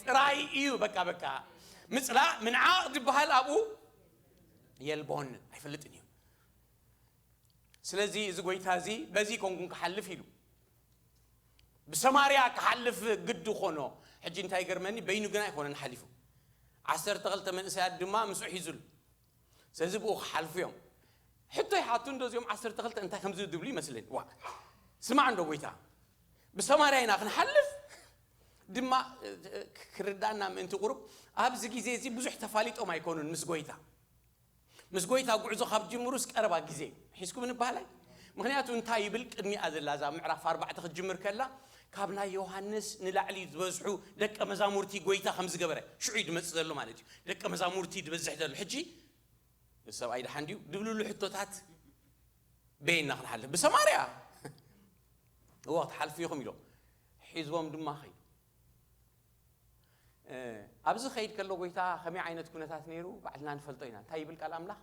ጥራይ እዩ። በቃ፣ በቃ። ምጽላእ፣ ምንዓቕ ዝበሃል ኣብኡ የልቦን፣ ኣይፈልጥን እዩ። ስለዚ እዚ ጎይታ እዚ በዚ ኮንኩን ክሓልፍ ኢሉ ብሰማርያ ክሓልፍ ግዲ ኾኖ። ሕጂ እንታይ ይገርመኒ፣ በይኑ ግና ኣይኮነን ሓሊፉ። ዓሰርተ ክልተ መንእሰያት ድማ ምስኡ ሒዙሉ። ስለዚ ብኡ ክሓልፉ እዮም። ሕቶ ይሓቱ እንዶ እዚኦም ዓሰርተ ክልተ እንታይ ከምዚ ድብሉ ይመስለኒ። ዋ፣ ስማዕ እንዶ ጎይታ፣ ብሰማርያ ኢና ክንሓልፍ ድማ፣ እ፣ እ፣ ክርዳእና ምእንቲ ቁሩብ፣ ኣብዚ ግዜ እዚ ብዙሕ ተፋሊጦም ኣይኮኑን ምስ ጎይታ። ምስ ጎይታ ጉዕዞ ካብ ጅምሩስ ቀረባ ግዜ እዩ። ሒዝኩም ንበሃል ኣይ? ምኽንያቱ እንታይ ይብል? ቅድሚኣ ዘላ እዛ ምዕራፍ ኣርባዕተ ክትጅምር ከላ፣ ካብ ናይ ዮሃንስ ንላዕሊ ዝበዝሑ ደቀ መዛሙርቲ ጎይታ ከም ዝገበረ ሽዑ እዩ ዝመጽእ ዘሎ ማለት እዩ። ደቀ መዛሙርቲ ዝበዝሕ ዘሎ። ሕጂ እዚ ሰብኣይ ደሓን ድዩ? ድብልሉ ሕቶታት በየና ክንሓልፍ? ብሰማርያ። እወ ክትሓልፉ ኢኹም ኢሎም ሒዝዎም ድማ ኸይዱ። ኣብዚ ኸይድ ከሎ ጎይታ ከመይ ዓይነት ኩነታት ነይሩ ባዕልና ንፈልጦ ኢና። እንታይ ይብል ቃል ኣምላኽ?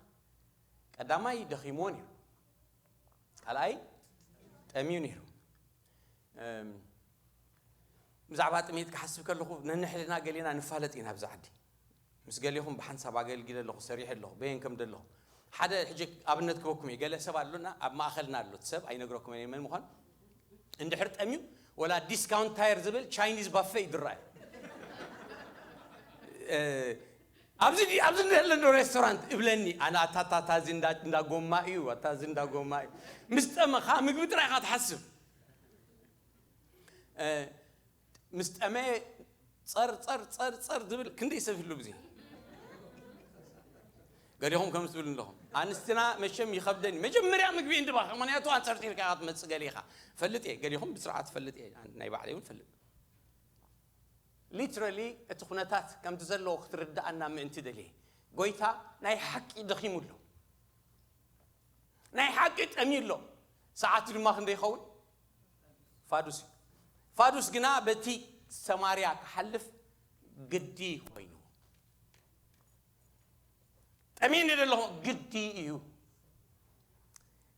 ቀዳማይ ደኺምዎ ነይሩ፣ ካልኣይ ጠምዩ ነይሩ። ብዛዕባ ጥሜት ክሓስብ ከለኹ ነንሕድና ገሌና ንፋለጥ ኢና ኣብዚ ዓዲ። ምስ ገሌኹም ብሓንሳብ ኣገልጊለ ኣለኹ፣ ሰሪሐ ኣለኹ፣ በየን ከም ደለኹ ሓደ ሕጂ ኣብነት ክበኩም እየ። ገለ ሰብ ኣሎና ኣብ ማእኸልና ኣሎ፣ እቲ ሰብ ኣይነግረኩም እየ መን ምዃኑ። እንድሕር ጠምዩ ወላ ዲስካውንት ታየር ዝብል ቻይኒዝ ባፌ እዩ ዝረኣይ። ኣብዚ ኣብዚ እንደ ሬስቶራንት እብለኒ ኣነ፣ ኣታታታ እዚ እንዳ ጎማ እዩ፣ ኣታ እዚ እንዳ ጎማ እዩ። ምስ ጠመኻ ምግቢ ጥራይ ኢኻ ትሓስብ። ምስ ጠመየ ጸር ጸር ጸር ጸር ዝብል ክንደይ ሰብ ህሉ ብዚ። ገሊኹም ከም ትብሉ ኣለኹም ኣንስትና መሸም ይኸብደኒ መጀመርያ ምግቢ እንድባ፣ ምክንያቱ ኣንጸርጢርካ ኢኻ ትመጽእ። ገሊኻ ፈልጥ እየ፣ ገሊኹም ብስርዓት ፈልጥ እየ፣ ናይ ባዕለይ እውን ፈልጥ። ሊትራሊ እቲ ኩነታት ከምቲ ዘለዎ ክትርድኣና ምእንቲ ደልየ። ጎይታ ናይ ሓቂ ደኺሙ ኣሎ፣ ናይ ሓቂ ጠምዩ ኣሎ። ሰዓቱ ድማ ክንደይ ይኸውን? ፋዱስ እዩ። ፋዱስ ግና በቲ ሰማርያ ክሓልፍ ግዲ ኮይኑ። ጠሚኒ ደለኹ ግዲ እዩ።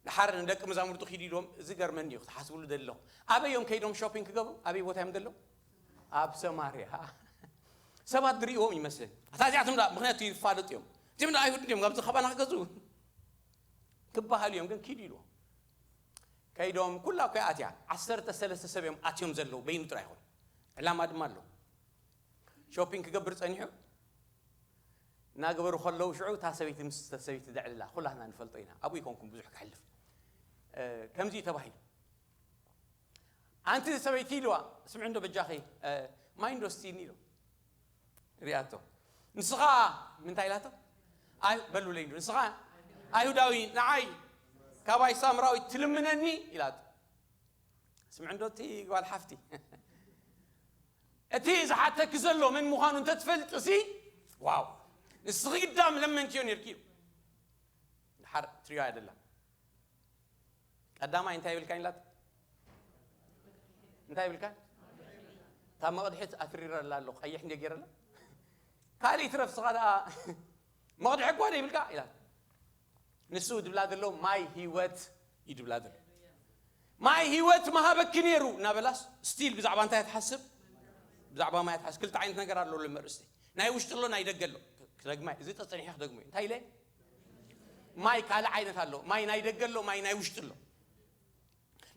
ድሓር ንደቂ መዛሙርቱ ኪዱ ኢልዎም፣ እዚ ገርመኒ እዩ ክትሓስብሉ ደለኹ። ኣበይ እዮም ከይዶም ሾፒንግ ክገብሩ? ኣበይ ቦታ እዮም ደለዉ? ኣብ ሰማርያ። ሰባት ዝርእዎም ይመስለኒ። ኣታ እዚኣቶም ደኣ ምኽንያቱ ይፋለጡ እዮም። እዚኦም ደኣ ኣይሁድ እዮም፣ ካብዚ ካባና ክገዝኡ ክበሃሉ እዮም፣ ግን ኪዱ ኢልዎም። ከይዶም ኩላ እኮ እያ ኣትያ። ዓሰርተ ሰለስተ ሰብ እዮም ኣትዮም ዘለዉ፣ በይኑ ጥራይ ይኹን። ዕላማ ድማ ኣለዎ። ሾፒንግ ክገብር ጸኒሑ እናገበሩ ከለዉ ሽዑ እታ ሰበይቲ ምስ እታ ሰበይቲ ዘዕልላ ኩላትና ንፈልጦ ኢና። ኣብኡ ይኮንኩም ብዙሕ ክሕልፍ። ከምዚ እዩ ተባሂሉ። ኣንቲ ሰበይቲ ኢልዋ፣ ስምዒ እንዶ በጃኺ ማይ እንዶ ስቲኒ ኢሎ ሪኣቶ። ንስኻ ምንታይ ኢላቶ? ኣይ በሉለይ እንዶ ንስኻ ኣይሁዳዊ ንዓይ ካባይ ሳምራዊ ትልምነኒ ኢላቶ። ስምዒ እንዶ እቲ ጓል ሓፍቲ እቲ ዝሓተኪ ዘሎ መን ምዃኑ እንተትፈልጥሲ፣ ዋው ንስኺ ግዳም ለመንክዮ ነርኪ እዩ። ድሓር ትሪዮ ኣይደላ ቀዳማይ እንታይ ይብልካ ኢላት? እንታይ ይብልካ? እታ መቕድሒት ኣትሪረላ ኣሎ፣ ቀይሕ እንደ ገይረላ። ካልእ ይትረፍ ስኻ ደኣ መቕድሒ እኳ ዶ ይብልካ ኢላት። ንሱ ድብላ ዘሎ ማይ ህይወት እዩ ድብላ ዘሎ። ማይ ህይወት መሃበኪ ነይሩ እናበላስ ስቲል ብዛዕባ እንታይ ትሓስብ? ብዛዕባ ማይ ትሓስብ። ክልተ ዓይነት ነገር ኣሎ ለመርእስተይ። ናይ ውሽጢ ኣሎ፣ ናይ ደገ ኣሎ። ክደግማ እዚ ተጸኒሐ ክደግሞ እዩ። እንታይ ኢለ? ማይ ካልእ ዓይነት ኣሎ። ማይ ናይ ደገ ኣሎ፣ ማይ ናይ ውሽጢ ኣሎ።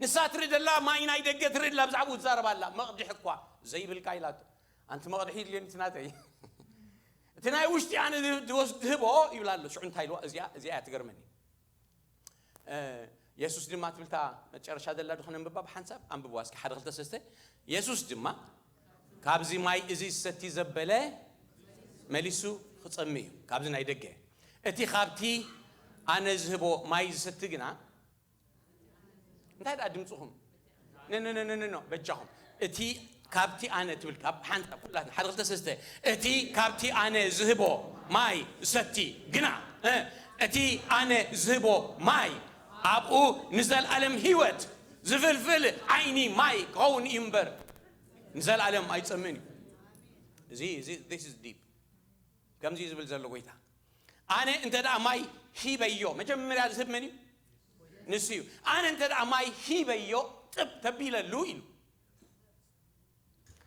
ንሳ ትርኢ ደላ ማይ ናይ ደገ ትርኢ ደላ ብዛዕባኡ ትዛረብ ኣላ። መቕድሒ እኳ ዘይብልካ ኢላቶ። ኣንቲ መቕድሒ ይድልየኒ እቲ ናተይ። እቲ ናይ ውሽጢ ኣነ ዝወስድ ዝህቦ ይብላ ኣሎ። ሽዑ እንታይ ኢልዋ? እዚኣ እዚኣ እያ ትገርመኒ። የሱስ ድማ ትብልታ መጨረሻ ዘላ ዶ ከነንብባ ብሓንሳብ ኣንብብዋ እስኪ ሓደ ክልተ ሰስተ። የሱስ ድማ ካብዚ ማይ እዚ ዝሰቲ ዘበለ መሊሱ ክጸሚ እዩ፣ ካብዚ ናይ ደገ። እቲ ካብቲ ኣነ ዝህቦ ማይ ዝሰቲ ግና እንታይ ደኣ ድምፅኹም? ነነነነኖ በጃኹም። እቲ ካብቲ ኣነ ትብል ካብ ሓንታ ኩላትና ሓደ ክልተ ሰስተ። እቲ ካብቲ ኣነ ዝህቦ ማይ ዝሰቲ ግና እ፣ እቲ ኣነ ዝህቦ ማይ ኣብኡ ንዘለኣለም ህይወት ዝፍልፍል ዓይኒ ማይ ክኸውን እዩ እምበር ንዘለኣለም ኣይጸምእን እዩ። እዚ እዚ this is deep። ከምዚ እዩ ዝብል ዘሎ ጎይታ። ኣነ እንተ ደኣ ማይ ሂበዮ፣ መጀመርያ ዝህብ መን እዩ? ንሱ እዩ። ኣነ እንተ ደኣ ማይ ሂበዮ ጥብ ተቢለሉ ኢሉ።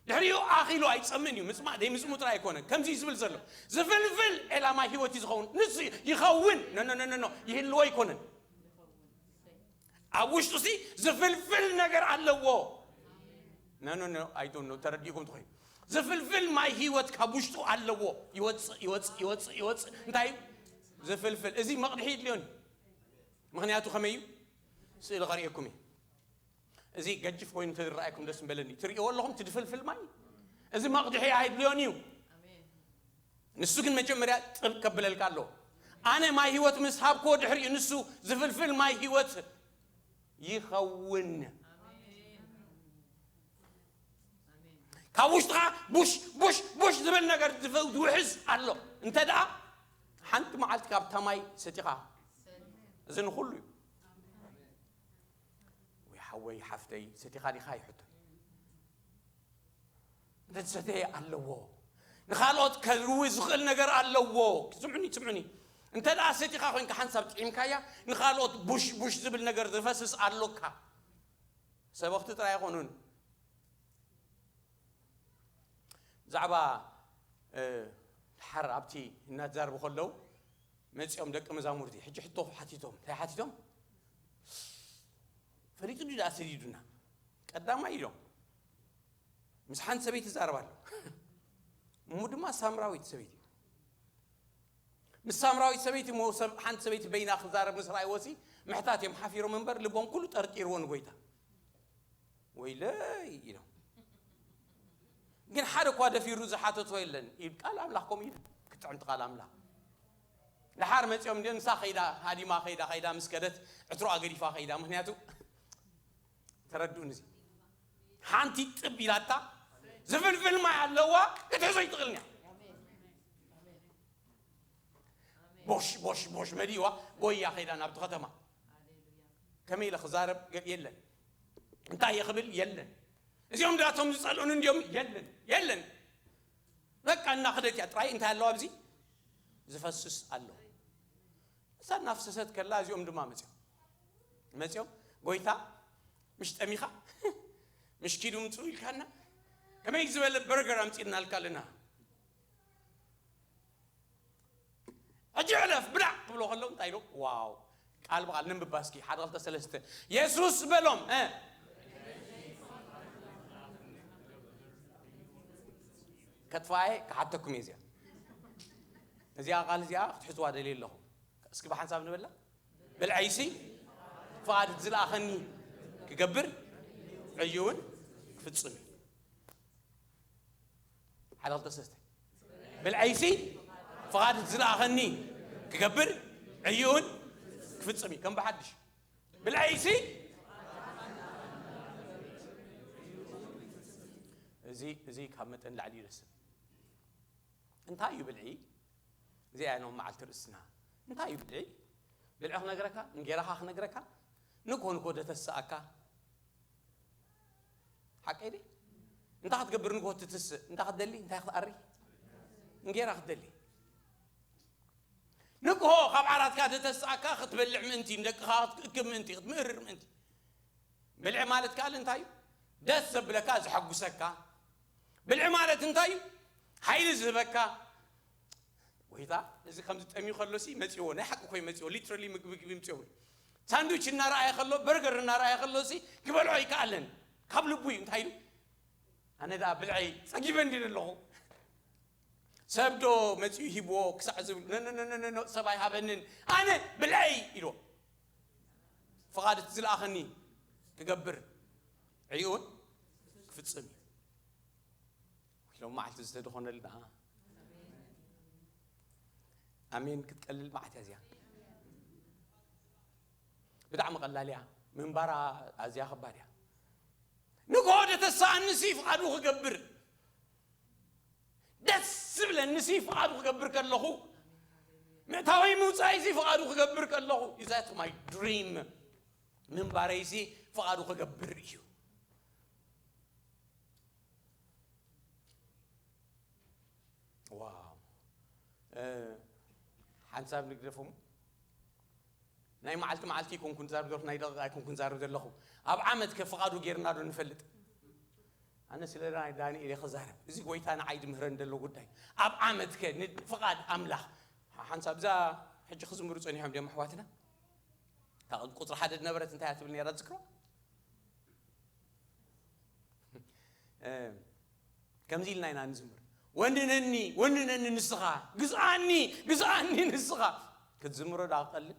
ድሕሪኡ ኣኺሉ ኣይጸምእን እዩ። ምጽማእ ደይ ምጽሙ ጥራይ ኣይኮነን። ከምዚ እዩ ዝብል ዘሎ። ዝፍልፍል ዒላ ማይ ህይወት እዩ ዝኸውን። ንሱ እዩ። ይኸውን። ኖ፣ ኖ፣ ኖ፣ ኖ፣ ኖ። ይህልዎ ኣይኮነን። ኣብ ውሽጡ ሲ ዝፍልፍል ነገር ኣለዎ። ኖ፣ ኖ፣ ኖ፣ I don't know። ተረዲእኩም ትኾይኑ። ዝፍልፍል ማይ ህይወት ካብ ውሽጡ ኣለዎ። ይወጽእ፣ ይወጽእ፣ ይወጽእ፣ ይወጽእ። እንታይ እዩ? ዝፍልፍል። እዚ መቕድሒ ይድልዮን እዩ። ምኽንያቱ ከመይ እዩ? ስእሊ ከርእየኩም እዩ። እዚ ገጅፍ ኮይኑ እንተዝረኣየኩም ደስ ምበለኒ። ትርእይዎ ኣለኹም? እቲ ዝፍልፍል ማይ። እዚ መቕድሒ ኣይድልዮን እዩ። ንሱ ግን መጀመርያ ጥብ ከብለልካ ኣለዎ። ኣነ ማይ ህይወት ምስ ሃብክዎ ድሕሪኡ ንሱ ዝፍልፍል ማይ ህይወት ይኸውን። ካብ ውሽጥኻ ቡሽ፣ ቡሽ፣ ቡሽ ዝብል ነገር ዝፍ-፣ ዝውሕዝ ኣሎ። እንተ ደኣ ሓንቲ መዓልቲ ካብታ ማይ ሰቲኻ፣ እዚ ንኹሉ እዩ። We have ወይ ሓፍተይ ሰቲኻ ዲኻ ይሕቶ። እንተ ዝሰተየ ኣለዎ። ንኻልኦት ከርዊ ዝኽእል ነገር ኣለዎ። ስምዑኒ፣ ስምዑኒ። እንተ ደኣ ሰቲኻ ኮይንካ ሓንሳብ ጥዒምካያ፣ ንኻልኦት ቡሽ ቡሽ ዝብል ነገር ዝፈስስ ኣሎካ። ሰበኽቲ ጥራይ ኣይኮኑን። ብዛዕባ፣ እ፣ ድሓር ኣብቲ እናተዛረቡ ከለዉ መጺኦም ደቂ መዛሙርቲ። ሕጂ ሕቶ ሓቲቶም። እንታይ ሓቲቶም? ፈሊጡ ድዩ ደኣ ሰዲዱና? ቀዳማይ ኢሎም። ምስ ሓንቲ ሰበይቲ ይዛረብ ኣሎ። እሙ ድማ ሳምራዊት ሰበይቲ። ምስ ሳምራዊት ሰበይቲ እሞ ሰብ-፣ ሓንቲ ሰበይቲ በይና ክዛረብ ምስ ረኣይዎሲ ምሕታት እዮም ሓፊሮም እምበር ልቦም ኩሉ ጠርጢርዎ ንጎይታ። ወይለይ ኢሎም። ግን ሓደ እኳ ደፊሩ ዝሓተቶ የለን። ኢድ ቃል ኣምላኽ ከምኡ ኢሉ። ክትዕምቲ ቃል ኣምላኽ። ደሓር መጺኦም እንዲዮ ንሳ ከይዳ፣ ሃዲማ ከይዳ፣ ከይዳ ምስ ከደት ዕትሮኣ ገዲፋ ከይዳ። ምኽንያቱ ተረድኡን እዚ። ሓንቲ ጥብ ኢላታ ዝፍልፍል ማይ ኣለዋ፣ ክትሕዞ ይትኽእልን እያ። ቦሽ፣ ቦሽ፣ ቦሽ መሊእዋ፣ ጎያ ከይዳ ናብቲ ከተማ። ከመይ ኢለ ክዛረብ ገ-፣ የለን። እንታይ እየ ክብል? የለን። እዚኦም ዳቶም ዝጸልኡን እንዲዮም? የለን፣ የለን። በቃ እናኸደት እያ ጥራይ። እንታይ ኣለዋ ኣብዚ? ዝፈስስ ኣሎ። እዛ እናፍሰሰት ከላ እዚኦም ድማ መጺኦም። መጺኦም፣ "ጎይታ፣ ምሽ ጠሚኻ? ምሽ ኪዱ ምጽኡ ኢልካና? ከመይ ዝበለ በርገር ኣምጺእናልካ ኣለና? ሕጂ ዕለፍ፣ ብላዕ!" ክብሎ ከለዉ እንታይ ኢሎም? ዋው! ቃል ብቓል ነንብባ እስኪ፣ ሓደ፣ ክልተ፣ ሰለስተ። የሱስ በሎም፣ እ፣ ከጥፍኣ እየ፣ ክሓተኩም እየ እዚኣ። እዚኣ ቃል እዚኣ ክትሕዝዋ ደልየ ኣለኹ። እስኪ ብሓንሳብ ንበላ። ብልዐይሲ ፍቓድ ዝለኣኸኒ ክገብር፣ ዕዩ እውን ክፍጽም እዩ። ሓደ፣ ክልተ፣ ሰለስተ። ብልዐይሲ ፍቓድ ዝለኣኸኒ ክገብር፣ ዕዩ እውን ክፍጽም እዩ። ከም ብሓድሽ። ብልዐይሲ፣ እዚ፣ እዚ ካብ መጠን ላዕሊ እዩ ደስ ዝብል። እንታይ እዩ ብልዒ? እዚኣ እያ ሎም መዓልቲ ርእስና። እንታይ እዩ ብልዒ? ብልዒ ክነግረካ፣ እንጌራኻ ክነግረካ፣ ንግሆ ንግሆ ደተስኣካ። ሓቀይ ድየ? እንታይ ክትገብር ንግሆ ትትስእ? እንታይ ክትደሊ? እንታይ ክትኣሪ? እንጌራ ክትደሊ። ንግሆ ካብ ዓራትካ ደተስኣካ ክትበልዕ ምእንቲ፣ ንደቅኻ ክትእክብ ምእንቲ፣ ክትምህርር ምእንቲ። ብልዒ ማለት ከኣ እንታይ እዩ? ደስ ዘብለካ፣ ዘሐጉሰካ። ብልዒ ማለት እንታይ እዩ? ሓይሊ ዝህበካ። ጎይታ፣ እዚ ከምዚ ጠምዩ ከሎሲ መጺዎ፣ ናይ ሓቂ ኮይ መጺዎ፣ ሊትራሊ ምግቢ፣ ምግቢ ምጺዎ። ሳንድዊች እናረኣየ ከሎ፣ በርገር እናረኣየ ከሎሲ ክበልዖ ይከኣለን። ካብ ልቡ እዩ። እንታይ ኢሉ? ኣነ ደኣ ብልዐይ ጸጊበ እንዲነ ኣለኹ። ሰብ ዶ መጺኡ ሂብዎ ክሳዕ ዝብል፣ "ኖ፣ ኖ፣ ኖ፣ ኖ፣ ኖ፣ ኖ፣ ሰብ ኣይሃበንን፣ ኣነ ብልዐይ" ኢልዎ። "ፍቓድ እቲ ዝለኣኸኒ ክገብር፣ ዕዩውን ክፍጽም እዩ።" ሎም መዓልቲ ዝተደኾነልና። ኣሜን። ክትቀልል መዓት እያ እዚኣ። ብጣዕሚ ቀላል እያ። ምንባራ ኣዝያ ከባድ እያ። ንግሆ ደተሳኣንሲ ፍቓዱ ክገብር ደስ ዝብለንሲ ፍቓዱ ክገብር ከለኹ፣ ምእታወይ ምውፃእይሲ ፍቓዱ ክገብር ከለኹ፣ is that my dream? ምንባረይሲ ፍቓዱ ክገብር እዩ። ዋው። እ፣ ሓንሳብ ንግደፎም። ናይ መዓልቲ መዓልቲ ኣይኮንኩን ዛርብ ዘለኹ፣ ናይ ደቂቕ ኣይኮንኩን ዛርብ ዘለኹ። ኣብ ዓመት ከ ፍቓዱ ጌርና ዶ ንፈልጥ? ኣነ ስለ ናይ ዳንኤል እየ ክዛረብ። እዚ ጎይታ ንዓይ ዝምህረን ዘሎ ጉዳይ። ኣብ ዓመት ከ ን-፣ ፍቓድ ኣምላኽ። ሓ-፣ ሓንሳብ እዛ ሕጂ ክዝምሩ ጸኒሖም ድዮም ኣሕዋትና? እታ ቁጽሪ ሓደ ዝነበረት እንታይ እያ ትብል ነይራ ትዝክሮ? እ፣ ከምዚ ኢልና ኢና ንዝምር። "ወንነኒ፣ ወንነኒ ንስኻ፣ ግዝኣኒ፣ ግዝኣኒ ንስኻ።" ክትዝምሮ ደኣ ክቐልል?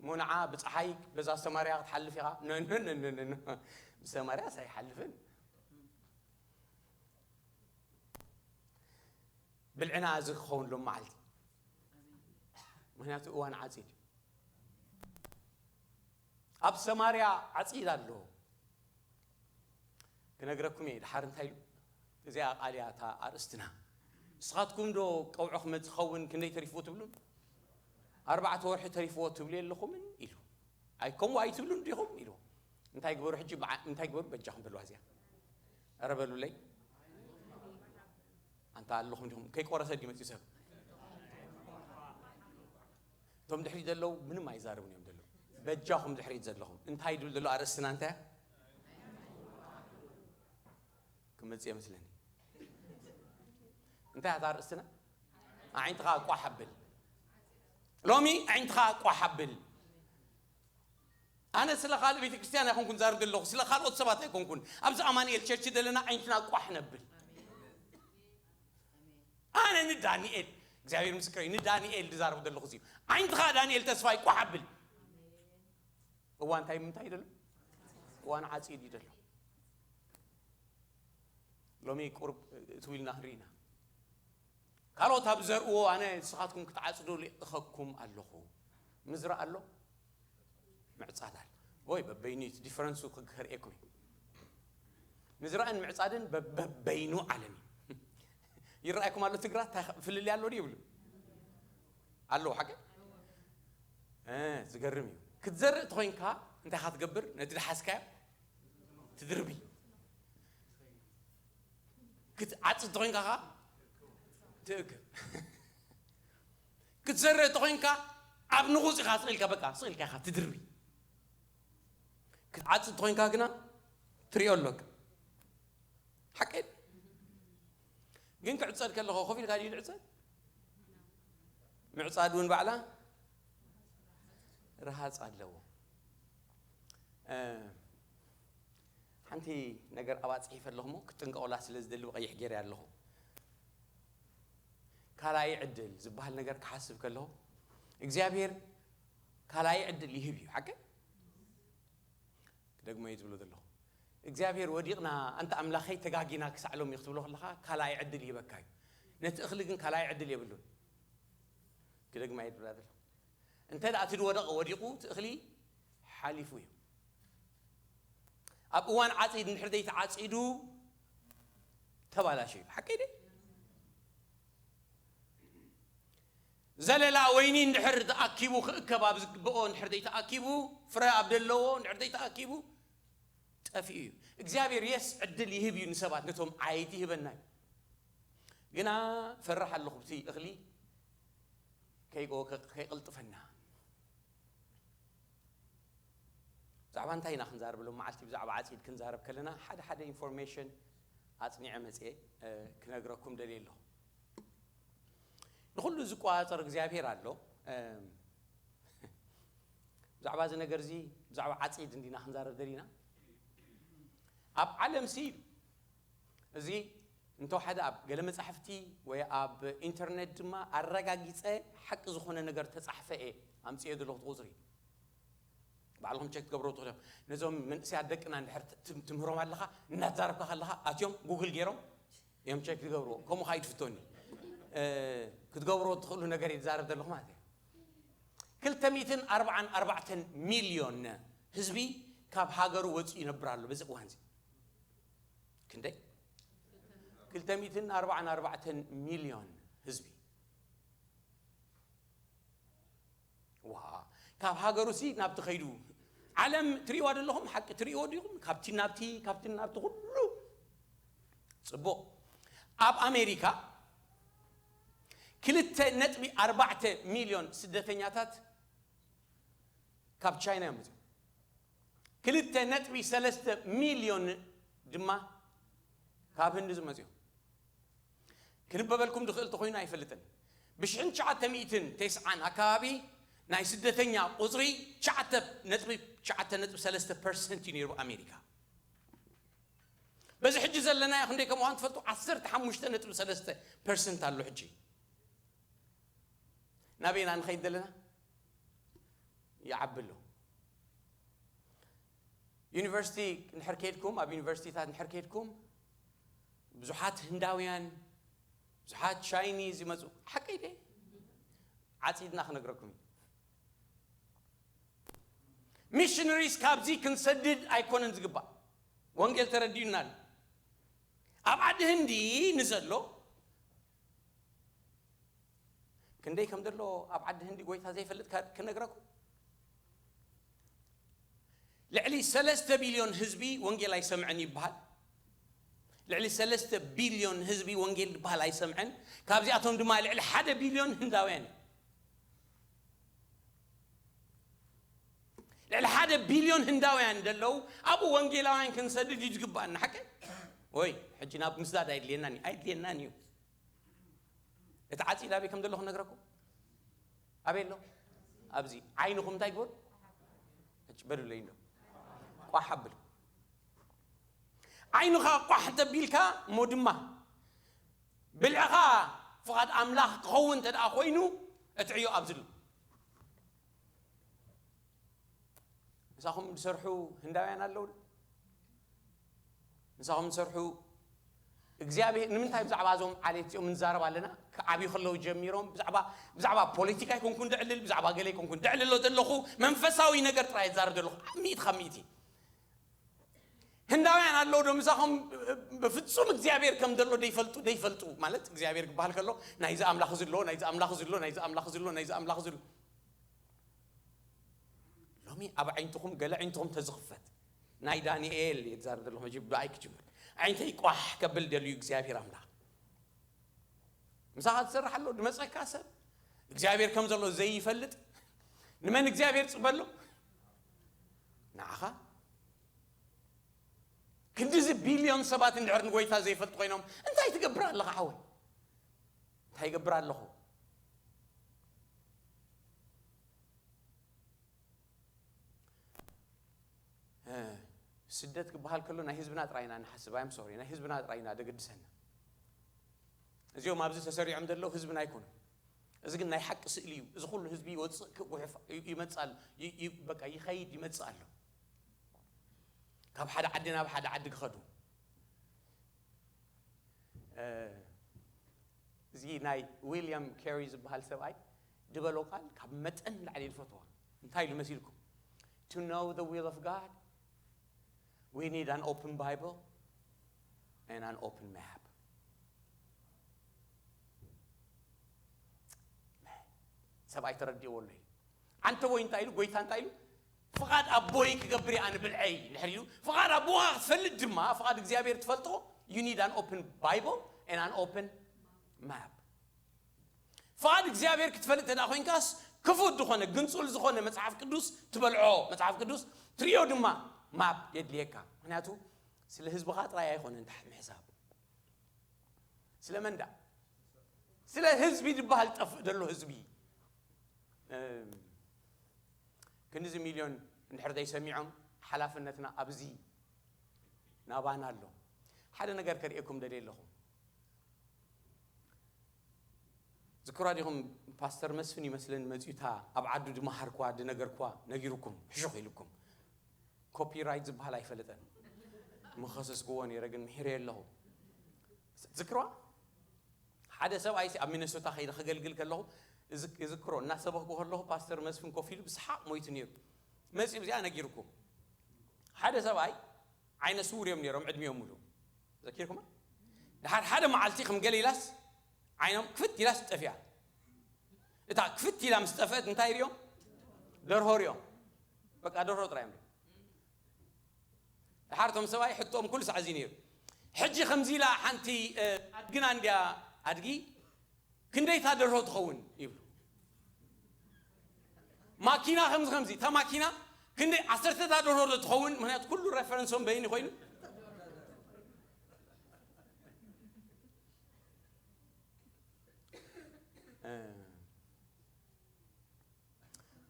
እሞ ንዓ ብጸሓይ በዛ ሰማርያ ክትሓልፍ ኢኻ? ኖ፣ ኖ፣ ኖ፣ ኖ፣ ኖ፣ ኖ። ብሰማርያስ ኣይሓልፍን። ብልዕና እዚ ክኸውን ሎም መዓልቲ። ምኽንያቱ እዋን ዓጺድ እዩ። ኣብ ሰማርያ ዓጺድ ኣሎ። ክነግረኩም እየ ድሓር እንታይ ኢሉ? እዚኣ ቃል እያ እታ ኣርእስትና። ንስኻትኩም ዶ ቀውዖ ክመ-፣ ክኸውን ክንደይ ተሪፍዎ ትብሉን? ኣርባዕተ ወርሒ ተሪፍዎ ትብሉ የለኹምን? ኢሉ። ኣይከምኡ ኣይትብሉን ዲኹም ኢልዎ። እንታይ ግበሩ ሕጂ፣ ብዓ- እንታይ ግበሩ በጃኹም በልዋ እዚኣ። ኧረ በሉለይ። ኣንታ ኣለኹም ዲኹም? ከይቆረሰ ድዩ መፅዩ ሰብ? እቶም ድሕሪት ዘለዉ ምንም ኣይዛረቡን እዮም ዘለዉ። በጃኹም ድሕሪት ዘለኹም እንታይ ድብል ዘሎ ኣርእስትና እንታይ ክመፅእ መስለኒ። እንታይ ኣታ ኣርእስትና? ኣዒንትኻ ቋሕ ኣብል። ሎሚ ኣዒንትኻ ቋሕ ኣብል። ኣነ ስለ ካልእ ቤተ ክርስቲያን ኣይኮንኩን ዛርብ ዘለኹ፣ ስለ ካልኦት ሰባት ኣይኮንኩን። ኣብዚ ኣማኑኤል ቸርች ዘለና ኣዒንትና ቋሕ ነብል። ኣነ ንዳንኤል፣ እግዚኣብሔር ምስክረይ፣ ንዳንኤል ዝዛረብ ዘለኹ እዩ። ዓይንትኻ ዳንኤል ተስፋይ ቋሕ ኣብል። እዋ እንታይ ምንታይ ደሎ? እዋን ዓፂድ እዩ ደሎ። ሎሚ ቁርብ እትው ኢልና ክንርኢ ኢና። ካልኦት ኣብ ዘርእዎ ኣነ ንስኻትኩም ክትዓፅዱ ልእኸኩም ኣለኹ። ምዝራእ ኣሎ፣ ምዕፃድ ኣሎ። ወይ በበይኑ እቲ ዲፈረንሱ ከርእየኩም እዩ። ምዝራእን ምዕፃድን በ- በበይኑ ዓለም እዩ። ይረኣየኩም ኣሎ ትግራት እንታይ ፍልልይ ኣሎ ድዩ ይብሉ ኣለዉ ሓቂ። ዝገርም እዩ። ክትዘርእ ተኮይንካ እንታይ ኢኻ ትገብር? ነቲ ድሓዝካዮ ትድርቢ። ክትዓጽድ ተኮይንካ ኸዓ ትእክብ። ክትዘርእ ተኮይንካ ኣብ ንቑጽ ኢኻ ስቕ ኢልካ በቃ ስቕ ኢልካ ኢኻ ትድርቢ። ክትዓጽድ ተኮይንካ ግና ትሪኦ ኣለካ። ሓቂ ግን ክዕጸድ ከለኹ ኮፍ ኢልካ ድዩ ዝዕጸድ? ምዕጻድ እውን ባዕላ ረሃጽ ኣለዎ። ሓንቲ ነገር ኣብኣ ጽሒፈ ኣለኹ እሞ ክጥንቀቑላ ስለ ዝደሊ ብቐይሕ ገይረ ኣለኹ። ካልኣይ ዕድል ዝበሃል ነገር ክሓስብ ከለኹ እግዚኣብሔር ካልኣይ ዕድል ይህብ እዩ። ሓቂ ክደግሞ እየ ዝብሎ ዘለኹ። እግዚኣብሔር ወዲቕና ኣንታ ኣምላኸይ ተጋጊና ክሳዕ ሎሚ ክትብሎ ከለኻ ካልኣይ ዕድል ይህበካ እዩ። ነቲ እኽሊ ግን ካልኣይ ዕድል የብሉን። ክደግማ እየ ዝብላ ዘለኹ። እንተ ደኣ እቲ ዝወደቐ ወዲቑ እቲ እኽሊ ሓሊፉ እዩ። ኣብ እዋን ዓፂድ እንድሕር ዘይተዓፂዱ ተባላሸዩ። ሓቀይ ደ ዘለላ ወይኒ እንድሕር ተኣኪቡ ክእከብ ኣብ ዝግብኦ እንድሕር ዘይተኣኪቡ ፍረ ኣብ ደለዎ እንድሕር ዘይተኣኪቡ ጠፊኡ እዩ። እግዚኣብሔር የስ ዕድል ይህብ እዩ ንሰባት ነቶም ዓይቲ ይህበና እዩ። ግና ፈራሕ ኣለኹ ብቲ እኽሊ ከይቀልጥፈና። ብዛዕባ እንታይ ኢና ክንዛረብ ሎም መዓልቲ ብዛዕባ ዓፂድ ክንዛረብ ከለና ሓደ ሓደ ኢንፎርሜሽን ኣፅኒዐ መፅኤ ክነግረኩም ደልየ ኣለኹ። ንኩሉ ዝቆፃፀር እግዚኣብሔር ኣሎ። ብዛዕባ እዚ ነገር እዚ ብዛዕባ ዓፂድ እንዲና ክንዛረብ ደሊና። ኣብ ዓለም ሲ እዚ እንተወሓደ ኣብ ገለ መጻሕፍቲ ወይ ኣብ ኢንተርኔት ድማ ኣረጋጊጸ ሓቂ ዝኾነ ነገር ተጻሕፈ እየ ኣምጽዮ ዘለኹ ቁጽሪ። ባዕልኹም ቸክ ትገብሮ ትኽእሉ። ነዞም መንእሰያት ደቅና እንድሕር ትምህሮም ኣለኻ እናተዛረብካ ከለኻ ኣትዮም ጉግል ገይሮም እዮም ቸክ ዝገብርዎ። ከምኡ ኸዓ ይትፍቶኒ ክትገብርዎ ትኽእሉ ነገር እየ ዝዛረብ ዘለኹ ማለት እየ። ክልተ ሚእትን ኣርባዓን ኣርባዕተን ሚልዮን ህዝቢ ካብ ሃገሩ ወፂኡ ይነብር ኣሎ በዚ እዋን እዚ። ክንደይ? ክልተ ሚእትን ኣርባዓን ኣርባዕተን ሚልዮን ህዝቢ። ዋ፣ ካብ ሃገሩ ሲ ናብቲ ከይዱ ዓለም ትሪእዋ ዘለኹም ሓቂ ትሪእዎ ዲኹም? ካብቲ ናብቲ ካብቲ ናብቲ ኩሉ ፅቡቕ። ኣብ ኣሜሪካ ክልተ ነጥቢ ኣርባዕተ ሚልዮን ስደተኛታት ካብ ቻይና እዮም መፅኦም። ክልተ ነጥቢ ሰለስተ ሚልዮን ድማ ካብ ህንዲ ዝመፅኡ። ክንበበልኩም ዝኽእል ተኮይኑ ኣይፈልጥን። ብሽሕን ትሽዓተ ሚእትን ተስዓን ኣካባቢ ናይ ስደተኛ ቁፅሪ ትሽዓተ ነጥቢ ትሽዓተ ነጥቢ ሰለስተ ፐርሰንት እዩ ነይሩ ኣሜሪካ። በዚ ሕጂ ዘለናዮ ክንደይ ከምኳን ትፈልጡ? ዓሰርተ ሓሙሽተ ነጥቢ ሰለስተ ፐርሰንት ኣሎ። ሕጂ ናበይና ንኸይድ ዘለና ይዓቢ ኣሎ። ዩኒቨርሲቲ እንድሕር ከይድኩም ኣብ ዩኒቨርሲቲታት እንድሕር ከይድኩም ብዙሓት ህንዳውያን ብዙሓት ቻይኒዝ ይመፁ። ሓቀይ ደ ዓፂድና ክነግረኩም እዩ። ሚሽነሪስ ካብዚ ክንሰድድ ኣይኮነን ዝግባእ። ወንጌል ተረዲኡና ኣሎ። ኣብ ዓዲ ህንዲ ንዘሎ ክንደይ ከም ዘሎ ኣብ ዓዲ ህንዲ ጎይታ ዘይፈልጥ ክነግረኩም። ልዕሊ ሰለስተ ቢልዮን ህዝቢ ወንጌል ኣይሰምዐን ይበሃል። ልዕሊ ሰለስተ ቢልዮን ህዝቢ ወንጌል ዝበሃል ኣይሰምዐን። ካብዚኣቶም ድማ ልዕሊ ሓደ ቢልዮን ህንዳውያን እዩ። ልዕሊ ሓደ ቢልዮን ህንዳውያን ዘለዉ ኣብኡ ወንጌላውያን ክንሰድድ እዩ ዝግባኣና። ሓቂ ወይ? ሕጂ ናብ ምስዳድ ኣይድልየናን እዩ፣ ኣይድልየናን እዩ። እቲ ዓፂድ ኣበይ ከም ዘሎ ክነግረኩም። ኣበይ ኣሎ? ኣብዚ። ዓይንኹም እንታይ ግበሩ? ሕጂ በሉለይ እንዶ። ቋሕ ኣብሉ። ዓይንኻ ቋሕ እንተቢልካ እሞ ድማ ብልዕኻ ፍቓድ ኣምላኽ ክኸውን እንተ ደኣ ኮይኑ እቲ ዕዮ ኣብዚ ኣሎ። ምሳኹም ዝሰርሑ ህንዳውያን ኣለዉ ዶ? ምሳኹም ዝሰርሑ እግዚኣብሔር ንምንታይ ብዛዕባ እዞም ዓሌት እዚኦም ንዛረብ ኣለና? ክዓብዩ ከለዉ ጀሚሮም ብዛዕባ ብዛዕባ ፖለቲካ ይኮንኩን ድዕልል፣ ብዛዕባ ገለ ይኮንኩን ድዕልሎ ዘለኹ መንፈሳዊ ነገር ጥራይ ይዛረብ ዘለኹ። ሚእቲ ካብ ሚእቲ ህንዳውያን ኣለዉ ዶ ምሳኹም ብፍጹም እግዚኣብሔር ከም ዘሎ ደይፈልጡ ደይፈልጡ ማለት እግዚኣብሔር ክበሃል ከሎ ናይዚ ኣምላኽ እዚ ኣሎ ናይዚ ኣምላኽ እዚ ኣሎ ናይዚ ኣምላኽ እዚ ኣሎ ናይዚ ኣምላኽ እዚ ኣሎ። ሎሚ ኣብ ዓይንትኹም ገለ ዓይንትኹም ተዝኽፈት ናይ ዳንኤል እየ ዝዛረብ ዘለኹ። መጀ ብኣይ ክጅምር። ዓይንተይ ቋሕ ከብል ደልዩ እግዚኣብሔር ኣምላኽ። ምሳኻ ትሰርሕ ኣሎ ዝመፀካ ሰብ እግዚኣብሔር ከም ዘሎ ዘይፈልጥ ንመን እግዚኣብሔር ፅበሎ? ንዓኻ። ክንዲዚ ቢልዮን ሰባት እንድሕር ንጎይታ ዘይፈልጡ ኮይኖም እንታይ ትገብር ኣለኻ ሓወይ? እንታይ ይገብር ኣለኹ? ስደት ክበሃል ከሎ ናይ ህዝብና ጥራይና ንሓስብ። ኣም ሶሪ ናይ ህዝብና ጥራይና ደገድሰና። እዚኦም ኣብዚ ተሰሪዖም ዘለዉ ህዝብና ኣይኮኑን። እዚ ግን ናይ ሓቂ ስእሊ እዩ። እዚ ኩሉ ህዝቢ ይወፅእ ክጉሕፍ ይመፅእ ኣሎ። በቃ ይኸይድ ይመፅእ ኣሎ። ካብ ሓደ ዓዲ ናብ ሓደ ዓዲ ክኸዱ እዚ ናይ ዊልያም ካሪ ዝበሃል ሰብኣይ ድበሎ ቃል ካብ መጠን ላዕሊ ዝፈትዋ እንታይ ኢሉ መሲልኩም? To know the will of God, we need an open Bible and an open map. ሰብኣይ ተረዲእዎ ኣሎ። ኣንተ ወይ እንታይ ኢሉ ጎይታ እንታይ ኢሉ ፍቓድ ኣቦይ ክገብር እየ ኣነ ብልዐይ እንድሕር ኢሉ ፍቓድ ኣቦኻ ክትፈልጥ ድማ ፍቓድ እግዚኣብሔር ትፈልጦ you need an open Bible and an open map። ፍቓድ እግዚኣብሔር ክትፈልጥ እንተ ኮይንካስ ክፉት ዝኾነ ግንፁል ዝኾነ መፅሓፍ ቅዱስ ትበልዖ መፅሓፍ ቅዱስ ትሪኦ ድማ ማፕ የድልየካ። ምክንያቱ ስለ ህዝብኻ ጥራይ ኣይኮነ እንታ ምሕሳብ ስለመን ዳ ስለ ህዝቢ ዝበሃል ጠፍእ ዘሎ ህዝቢ ክንዲዚ ሚልዮን እንድሕር ዘይሰሚዖም ሓላፍነትና ኣብዚ ናባና ኣሎ። ሓደ ነገር ከርእየኩም ደልየ ኣለኹ። ዝክሯ ዲኹም ፓስተር መስፍን ይመስለኒ መፅዩታ ኣብ ዓዱ ድመሃርኳ ድነገርኳ ነጊሩኩም ሕሹኽ ኢልኩም ኮፒራይት ዝበሃል ኣይፈለጠን። ምኸሰስክዎ ነይረ ግን ምሒረ ኣለኹ። ዝክሯ ሓደ ሰብኣይ ኣብ ሚነሶታ ከይደ ከገልግል ከለኹ እዝክሮ እናሰበኽኩ ከለኹ ፓስተር መስፍን ኮፍ ኢሉ ብሰሓቕ ሞይቱ ነይሩ። መፂኡ ብዚኣ ነጊርኩም ሓደ ሰብኣይ ዓይነ ስውር እዮም ነይሮም ዕድሚኦም ሙሉ ዘኪርኩማ። ድሓር ሓደ መዓልቲ ከም ገለ ኢላስ ዓይኖም ክፍት ኢላስ ጠፊኣ። እታ ክፍት ኢላ ምስ ጠፍአት እንታይ ሪኦም? ደርሆ ሪኦም። በቃ ደርሆ ጥራይ እዮም። ድሓር እቶም ሰብኣይ ሕቶኦም ኩሉ ሳዕ እዚ ነይሩ። ሕጂ ከምዚ ኢላ ሓንቲ ኣድግና እንድያ ኣድጊ ክንደይ እታ ደርሆ ትኸውን ይብሉ። ማኪና ከምዚ ከምዚ እታ ማኪና ክንደይ ዓሰርተታ ደርሆ ዶ ትኸውን? ምክንያቱ ኩሉ ሬፈረንሶም በይኒ ኮይኑ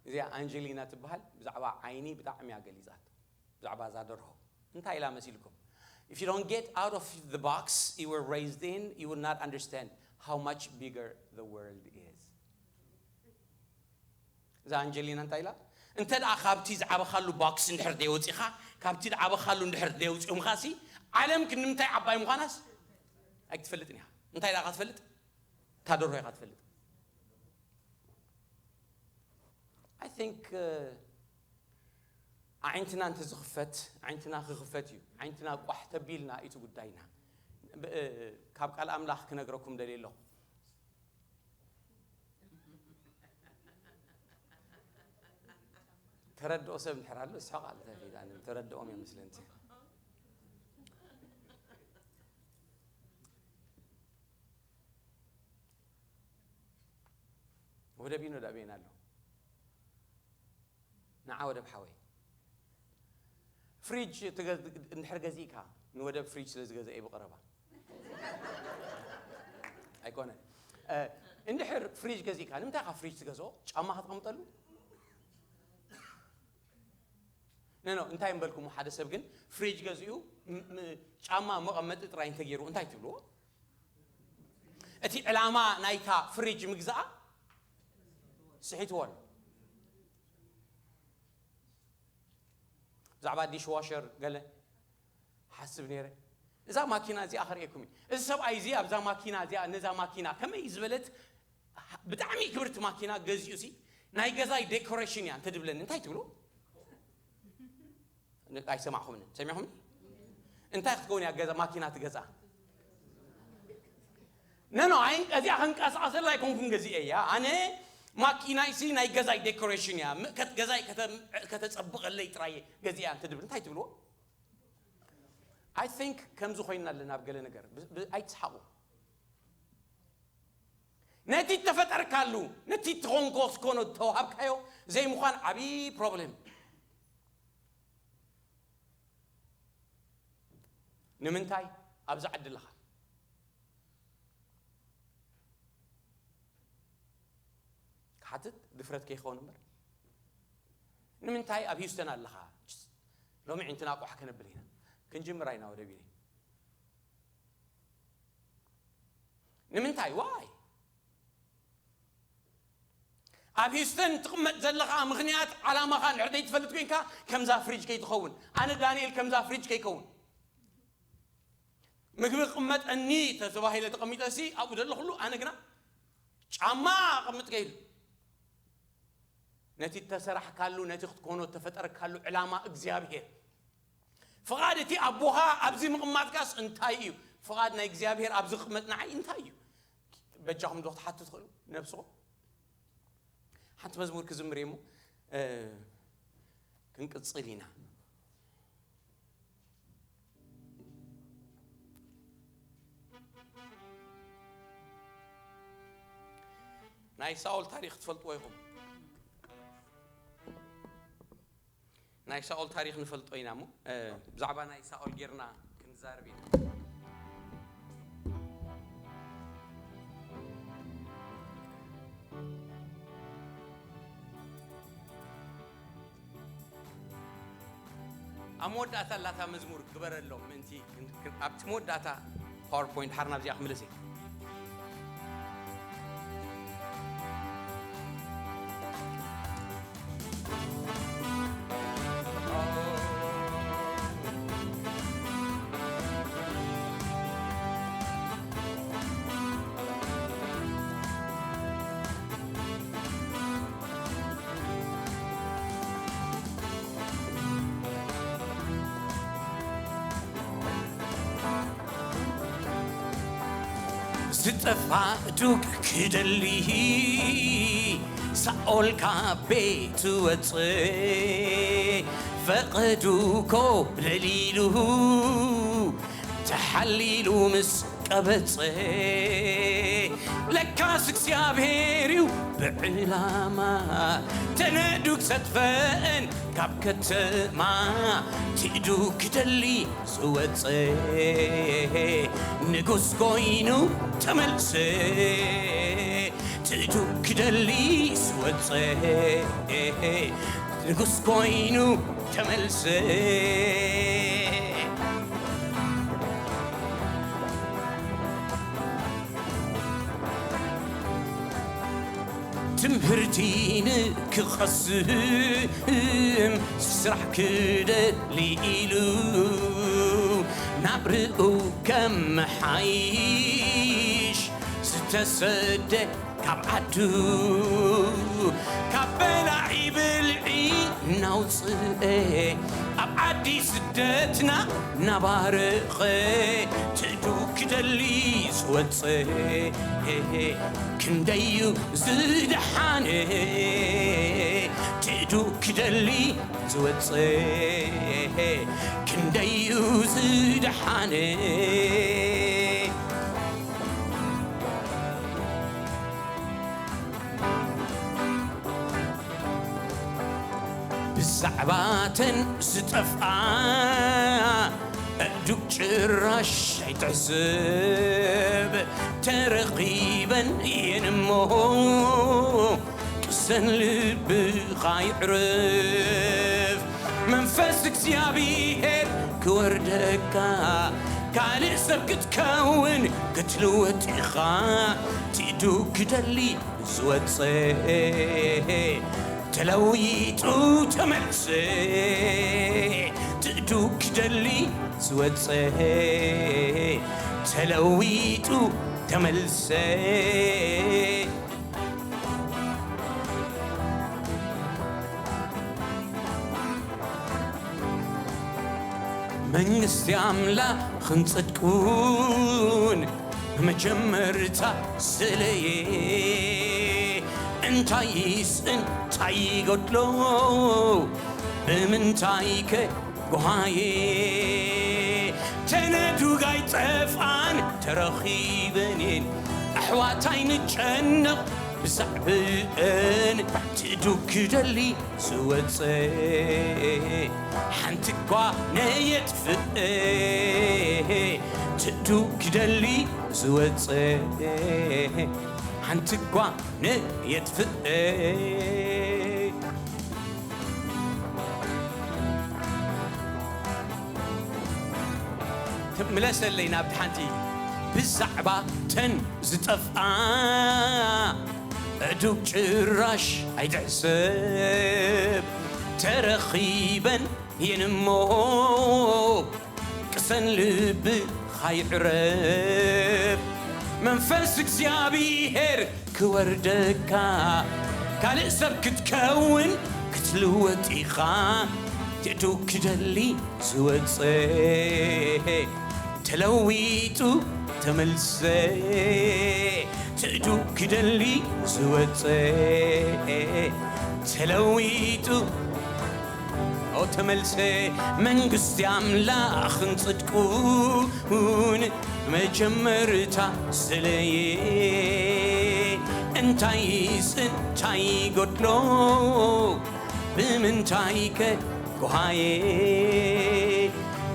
እዚኣ ኣንጀሊና ትበሃል ብዛዕባ ዓይኒ ብጣዕሚ እያ ገሊፃቶ። ብዛዕባ እዛ ደርሆ እንታይ ኢላ መሲልኩም? If you don't get out of the box you were raised in, you will not understand how much bigger the world is. እዛ ኣንጀሊና እንታይ ኢላ? እንተ ደኣ ካብቲ ዝዓበኻሉ ቦክስ እንድሕር ደይወፂኻ ካብቲ ዝዓበኻሉ እንድሕር ደይወፂኦምኻሲ ዓለም ክንምንታይ ዓባይ ምዃናስ ኣይክትፈልጥን ኢኻ። እንታይ ደኣ ትፈልጥ? እታ ደርሆ ኢኻ ትፈልጥ። I think ኣዒንትና እንተዝኽፈት ኣዒንትና ክኽፈት እዩ። ኣዒንትና ቋሕ ተቢልና እቲ ጉዳይና ካብ ቃል ኣምላኽ ክነግረኩም ደልየ ኣለኹ። ተረድኦ ሰብ እንድሕር ኣሎ፣ ስሕቕ ኣሎ። ተፊት፣ ኣነ ተረድኦም እዮም ምስለንቲ። ወደብ ይኖ ዳቤን ኣሎ። ንዓ ወደብ ሓወይ። ፍሪጅ ትገ-፣ እንድሕር ገዚእካ፣ ንወደብ ፍሪጅ ስለ ዝገዘአ ብቐረባ። ኣይኮነን። እ፣ እንድሕር ፍሪጅ ገዚእካ፣ ንምንታይ ኢኻ ፍሪጅ ትገዝኦ? ጫማ ከተቐምጠሉ? ኖ፣ ኖ፣ እንታይ እምበልኩሞ፣ ሓደ ሰብ ግን ፍሪጅ ገዚኡ ም-፣ ም-፣ ጫማ መቐመጢ ጥራይ እንተገይሩ እንታይ ትብልዎ? እቲ ዕላማ ናይታ ፍሪጅ ምግዛኣ ስሒትዎ ኣሎ። ብዛዕባ ዲሽዋሸር ገለ ሓስብ ነይረ። እዛ ማኪና እዚኣ ከርእየኩም እዩ። እዚ ሰብኣይ እዚ ኣብዛ ማኪና እዚኣ፣ ነዛ ማኪና ከመይ ዝበለት ብጣዕሚ ክብርቲ ማኪና ገዚኡ ሲ፣ ናይ ገዛይ ዴኮሬሽን እያ እንተድብለኒ እንታይ ትብሉ? ን-፣ ኣይሰማዕኹምንን። ሰሚዕኹምኒ? እንታይ ክትከውን እያ ገዛ፣ ማኪና ትገዝኣ? ኖ፣ ኖ፣ ኣይ፣ እዚኣ ከንቀሳቐሰላ ኣይኮንኩን ገዚኤ እያ። ኣነ ማኪናይሲ ናይ ገዛይ ዴኮሬሽን እያ። ም-፣ ከት-፣ ገዛይ ከተ-፣ ከተጸብቐለይ ጥራይ እየ ገዚኣ እንተ ድብል እንታይ ትብልዎ? I think ከምዚ ኮይንና ኣለና ኣብ ገለ ነገር። ብ-፣ ብ-፣ ኣይትስሓቑ። ነቲ እተፈጠርካሉ፣ ነቲ እትኾንኮ ስኮኖ እተዋሃብካዮ ዘይምዃን ዓብዪ ፕሮብሌም። ንምንታይ ኣብዚ ዓዲ ኣለኻ? ክሓትት ድፍረት ከይኸውን እምበር። ንምንታይ ኣብ ሂውስተን ኣለኻ? ሎሚ ዒንትና ቋሕ ከነብል ኢና። ክንጅምር ኣይና ወደ ቢኒ። ንምንታይ? ዋይ? ኣብ ሂውስተን ትቕመጥ ዘለኻ ምኽንያት ዓላማኻ እንድሕር ዘይትፈልጥ ኮይንካ ከምዛ ፍሪጅ ከይትኸውን። ኣነ ዳንኤል ከምዛ ፍሪጅ ከይከውን። ምግቢ ክቕመጠኒ ተተባሂለ ተቐሚጠ ሲ ኣብኡ ዘለኹሉ ኣነ ግና ጫማ ኣቐምጥ ከይሉ። ነቲ እተሰራሕካሉ፣ ነቲ ክትኮኖ እተፈጠረካሉ ዕላማ እግዚኣብሔር። ፍቓድ እቲ ኣቦኻ ኣብዚ ምቕማጥካስ እንታይ እዩ? ፍቓድ ናይ እግዚኣብሔር ኣብዚ ክቕመጥ ንዓይ እንታይ እዩ? በጃኹም ዶ ክትሓቱ ትኽእሉ ነብስኹም? ሓንቲ መዝሙር ክዝምር እየ እሞ፣ እ፣ ክንቅጽል ኢና። ናይ ሳኦል ታሪኽ ትፈልጥዎ ኢኹም። ናይ ሳኦል ታሪኽ ንፈልጦ ኢና እሞ፣ እ፣ ብዛዕባ ናይ ሳኦል ጌርና ክንዛረብ ኢና። ኣብ መወዳእታ ላታ መዝሙር ግበረሎም ምእንቲ ክን-፣ ክን-፣ ኣብቲ መወዳእታ ፓወርፖይንት ሓር ናብዚኣ ክምልስ እየ። ዝጠፋ ዱግ ክደሊ ሳኦል ካብ ቤት ወፀ። ፈቐዱ ኮብለሊሉ ተሓሊሉ ምስ ቀበፀ። ለካስ እግዚኣብሔር እዩ ብዕላማ ተነዱግ ሰጥፈአን ካብ ከተማ ትእዱ ክደሊ ዝወፀ ንጉስ ኮይኑ ተመልሰ። ትእዱ ክደሊ ዝወፀ ንጉስ ኮይኑ ተመልሰ። ትምህርቲ ንክቐስም ስራሕ ክደሊ ኢሉ ናብርኡ ከመሓይሽ ዝተሰደ ካብ ዓዱ ካብ በላዒ ብልዒ እናውፅአ ኣብ ዓዲ ስደትና ናባረኸ ትእዱ ክደሊ ዝወፀ ክንደዩ ዝደሓነ ትእዱ ዱ ክደሊ ዝወፅእ ክንደዩ ዝደሓነ። ብዛዕባተን ዝጠፍኣ ኣእዱግ ጭራሽ ኣይትሕስብ። ተረኺበን እየን እሞ ቅሰን ልብኻ ይዕርፍ። መንፈስ እግዚኣብሔር ክወርደካ ካልእ ሰብ ክትከውን ክትልወጥ ኢኻ። ትእዱ ክደሊ ዝወፀ ተለዊጡ ተመልሰ። ትእዱ ክደሊ ዝወፀ ተለዊጡ ተመልሰ። መንግስቲ ኣምላኽን ጽድቁን ብመጀመርታ ስለየ። እንታይስ እንታይ ይጎድሎ? ብምንታይከ ጓሃየ? ተነዱግ ኣይጠፍኣን ተረኺበን እየን ኣሕዋት ኣይንጨነቕ ብዛዕብአን። ትእዱ ክደሊ ዝወፀ ሓንቲ እኳ ነየጥፍአ። ትእዱ ክደሊ ዝወፀ ሓንቲ እኳ ነየጥፍአ። ምለሰለይ ናብቲ ሓንቲ። ብዛዕባ ተን ዝጠፍኣ ኣእዱግ ጭራሽ ኣይትሕሰብ። ተረኺበን እየን እሞ ቅሰን ልብኻ ይዕረብ። መንፈስ እግዚኣብሔር ክወርደካ ካልእ ሰብ ክትከውን ክትልወጥ ኢኻ። ትእዱ ክደሊ ዝወፀ ተለዊጡ ተመልሰ። ትእዱ ክደሊ ዝወፀ ተለዊጡ ኦ ተመልሰ። መንግስቲ ኣምላኽን ጽድቁን መጀመርታ ስለየ። እንታይስ እንታይ ጎድሎ? ብምንታይከ ጓሃየ?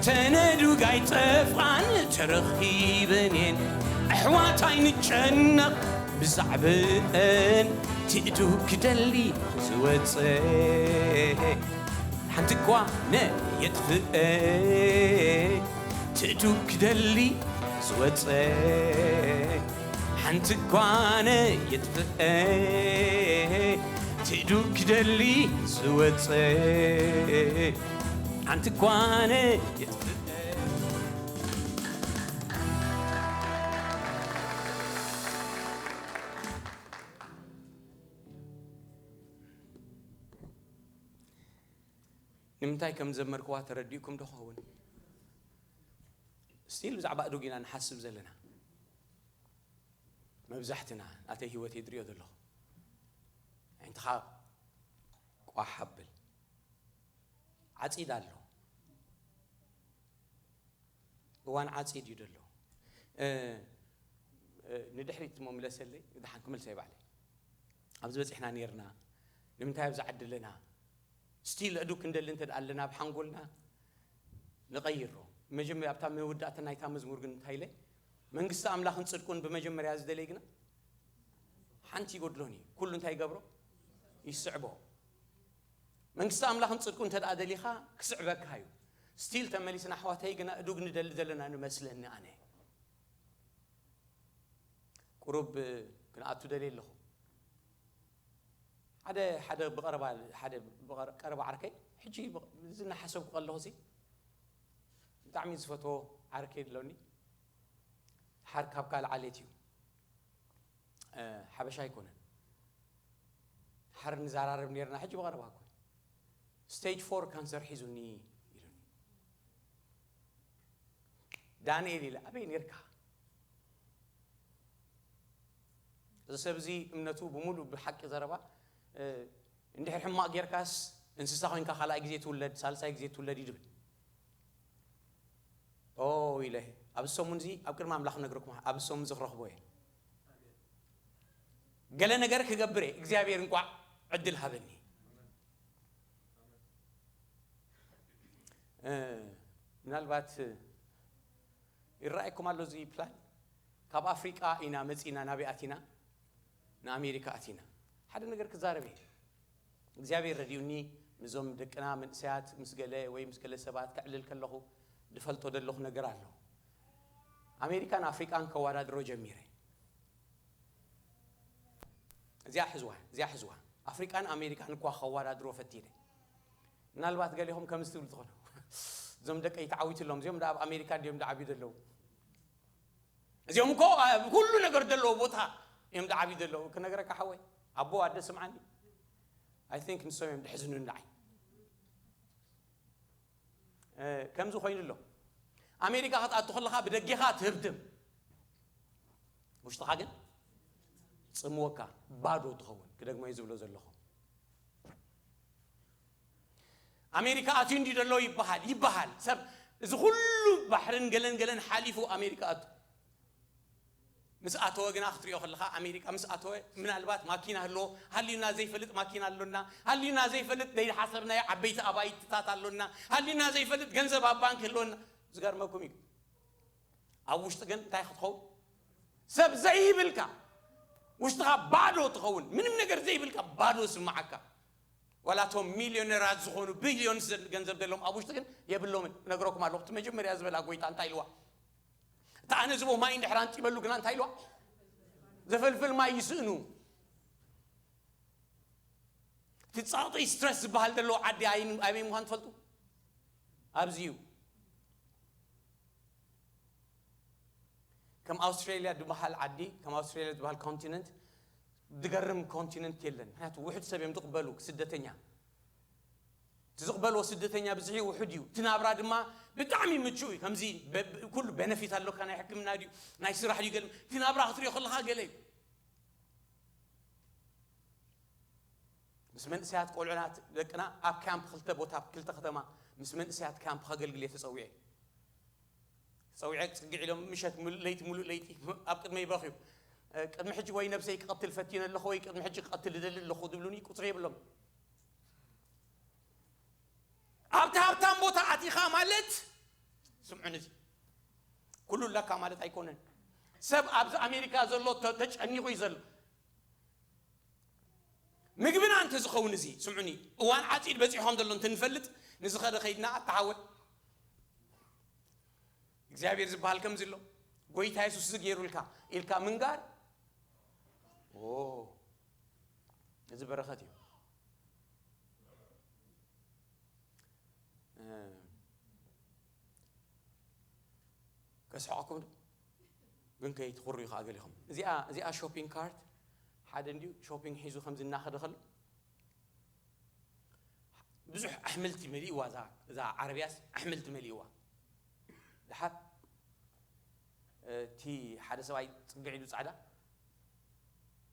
ተነዱግ ኣይጠፍኣን ተረኺበን እየን ኣሕዋት ኣይንጨነቕ ብዛዕብአን። ትእዱ ክደሊ ዝወፀ ሓንቲ እኳ ነየጥፍአ። ትእዱ ክደሊ ዝወፀ ሓንቲ እኳ ነየጥፍአ። ትእዱ ክደሊ ዝወፀ ሓንቲ እኳ ነየጥፍአ። ንምንታይ ከም ዘመርክዋ ተረዲእኩም ዶ ኸውን? ስቲል ብዛዕባ ኣእዱግ ኢና ንሓስብ ዘለና። መብዛሕትና ናተይ ህይወት እየ ዝሪኦ ዘለኹ። ኣዒንትኻ ቋሕ ኣብል። ዓፂድ ኣሎ። እዋን ዓፂድ እዩ ዘሎ። እ፣ እ፣ ንድሕሪት እሞ ምለሰለይ፣ ደሓን ክመልሰ እየ ባዕለይ። ኣብዚ በፂሕና ነይርና፣ ንምንታይ ኣብዚ ዓዲ ኣለና? ስቲል ኣእዱግ ክንደሊ እንተ ደኣ ኣለና፣ ኣብ ሓንጎልና ንቐይሮ። መጀመርያ ኣብታ መወዳእታ ናይታ መዝሙር ግን እንታይ ኢለ? መንግስቲ ኣምላኽን ጽድቁን ብመጀመርያ ዝደለየ ግና ሓንቲ ይጎድሎን እዩ። ኩሉ እንታይ ይገብሮ? ይስዕቦ። መንግስቲ ኣምላኽን ጽድቁ እንተ ደኣ ደሊኻ ክስዕበካ እዩ። ስቲል ተመሊስና ኣሕዋተይ ግና እዱግ ንደሊ ዘለና ንመስለኒ ኣነ። ቁሩብ ክንኣቱ ደልየ ኣለኹ። ሓደ፣ ሓደ ብቐረባ፣ ሓደ ብቐረ-፣ ቀረባ ዓርከይ፣ ሕጂ ብቕ-፣ እዚ እናሓሰብኩ ከለኹ ሲ ብጣዕሚ ዝፈትዎ ዓርከይ ኣሎኒ። ሓር ካብ ካልእ ዓሌት እዩ። እ፣ ሓበሻ ኣይኮነን። ሓር ንዘራረብ ነይርና፣ ሕጂ ብቐረባ እኮ። ስቴጅ ፎር ካንሰር ሒዙኒ ኢሉኒ። ዳንኤል ኢለ፣ ኣበይ ነይርካ? እዚ ሰብ እዚ እምነቱ ብምሉእ ብሓቂ ዘረባ፣ እ፣ እንድሕር ሕማቕ ጌርካስ እንስሳ ኮይንካ ካልኣይ ግዜ ትውለድ፣ ሳልሳይ ግዜ ትውለድ እዩ ድብል። ኦ ኢለ ኣብዚ ሰሙን እዚ ኣብ ቅድሚ ኣምላኽ ነግረኩም፣ ኣብዚ ሰሙን እዚ ክረኽቦ እየ። ገለ ነገር ክገብር እየ፣ እግዚኣብሔር እንቋዕ ዕድል ሃበኒ። እ፣ ምናልባት ይረኣየኩም ኣሎ እዚ ፕላን። ካብ ኣፍሪቃ ኢና መጺና፣ ናበይ ኣቲና? ንኣሜሪካ ኣቲና። ሓደ ነገር ክዛረብ እየ። እግዚኣብሔር ረድዩኒ፣ ምስዞም ደቅና መንእሰያት ምስ ገለ ወይ ምስ ገለ ሰባት ከዕልል ከለኹ ዝፈልጦ ዘለኹ ነገር ኣሎ። ኣሜሪካን ኣፍሪቃን ከወዳድሮ ጀሚረ። እዚኣ ሕዝዋ፣ እዚኣ ሕዝዋ። ኣፍሪቃን ኣሜሪካን እኳ ከወዳድሮ ፈቲነ። ምናልባት ገሊኹም ከምዚ ትብሉ ትኾኑ። እዞም ደቀይ ተዓዊትሎም፣ እዚኦም ደኣ ኣብ ኣሜሪካ ድዮም ዝዓብዩ ዘለዉ? እዚኦም እኮ ኣብ ኩሉ ነገር ዘለዎ ቦታ እዮም ዝዓብዩ ዘለዉ። ክነግረካ ሓወይ፣ ኣቦ ኣደ ስምዓኒ። I think ንሶም እዮም ድሕዝኑ ንዓይ። እ፣ ከምዚ ኮይኑ ኣሎ። ኣሜሪካ ክትኣቱ ከለኻ ብደጌኻ ትህብትም፣ ውሽጥኻ ግን ጽምወካ፣ ባዶ ትኸውን። ክደግሞ እየ ዝብሎ ዘለኹ። ኣሜሪካ ኣትዩ እንዲ ዘሎ ይበሃል፣ ይበሃል። ሰብ እዚ ኩሉ ባሕርን ገለን ገለን ሓሊፉ ኣሜሪካ ኣቱ። ምስ ኣተወ ግና ክትሪኦ ከለኻ፣ ኣሜሪካ ምስ ኣተወ ምናልባት ማኪና ህልዎ፣ ሃልዩና ዘይፈልጥ ማኪና ኣሎና፣ ሃልዩና ዘይፈልጥ ዘይሓሰብናዮ ዓበይቲ ኣባይትታት ኣሎና፣ ሃልዩና ዘይፈልጥ ገንዘብ ኣብ ባንክ ህልወና። ዝገርመኩም እዩ። ኣብ ውሽጢ ግን እንታይ ክትኸውን? ሰብ ዘይብልካ፣ ውሽጥኻ ባዶ ትኸውን። ምንም ነገር ዘይብልካ፣ ባዶ ስምዓካ። ዋላ እቶም ሚልዮነራት ዝኾኑ፣ ቢልዮን ገንዘብ ዘለዎም ኣብ ውሽጢ ግን የብሎምን። እነግረኩም ኣለኹ፣ እቲ መጀመርያ ዝበላ ጎይታ እንታይ ኢልዋ? እቲ ኣነ ዝቦ ማይ እንድሕር ኣንጢበሉ ግና እንታይ ኢልዋ? ዘፈልፍል ማይ ይስእኑ። እቲ ጸቕጢ፣ ስትረስ ዝበሃል ዘለዎ ዓዲ ኣይ-፣ ኣበይ ምዃን ትፈልጡ? ኣብዚ እዩ። ከም ኣውስትሬልያ ዝበሃል ዓዲ፣ ከም ኣውስትሬልያ ዝበሃል ኮንቲነንት፣ ዝገርም ኮንቲነንት የለን። ምክንያቱ ውሑድ ሰብ እዮም ዝቕበሉ፣ ስደተኛ። እቲ ዝቕበልዎ ስደተኛ ብዝሒ ውሑድ እዩ። እቲ ናብራ ድማ ብጣዕሚ ምቹእ እዩ። ከምዚ በ-፣ ኩሉ ቤነፊት ኣለካ፣ ናይ ሕክምና ድዩ፣ ናይ ስራሕ ድዩ፣ ገለ፣ እቲ ናብራ ክትሪኦ ከለኻ ገለ እዩ። ምስ መንእሰያት ቆልዑና ደቅና ኣብ ካምፕ ክልተ ቦታ፣ ክልተ ከተማ ምስ መንእሰያት ካምፕ ከገልግል እየ ተጸዊዐ። ተጸዊዐ ጽግዕ ኢሎም ምሸት ሙሉእ ለይቲ፣ ሙሉእ ለይቲ ኣብ ቅድመይ ይበኽዩ። ቅድሚ ሕጂ ወይ ነብሰይ ክቐትል ፈቲነ ኣለኹ ወይ ቅድሚ ሕጂ ክቐትል እደሊ ኣለኹ ዝብሉኒ ቁጽሪ የብሎም። ኣብቲ ሃብታም ቦታ ኣቲኻ ማለት፣ ስምዑን፣ እዚ ኩሉ ኣለካ ማለት ኣይኮነን። ሰብ ኣብዚ ኣሜሪካ ዘሎ ተ-፣ ተጨኒቑ እዩ ዘሎ። ምግብና እንተዝኸውን፣ እዚ ስምዑኒ፣ እዋን ዓጺድ በጺሖም ዘሎ እንተንፈልጥ፣ ንዝኸደ ከይድና ኣተሓወ እግዚኣብሔር ዝበሃል ከምዚ ኣሎ፣ ጎይታ የሱስ እዚ ገይሩልካ ኢልካ ምንጋር፣ ኦ፣ እዚ በረኸት እዩ። እ፣ ከስሕቐኩም ዶ? ግን ከይትኹርዩ ከኣ ገሊኹም። እዚኣ፣ እዚኣ ሾፒንግ ካርት ሓደ እንድዩ፣ ሾፒንግ ሒዙ ከምዚ እናኸደ ከሎ፣ ብዙሕ ኣሕምልቲ መሊእዋ፣ እዛ፣ እዛ ዓረብያስ ኣሕምልቲ መሊእዋ። ድሓር እቲ ሓደ ሰብኣይ ጽግዕ ኢሉ ጻዕዳ፣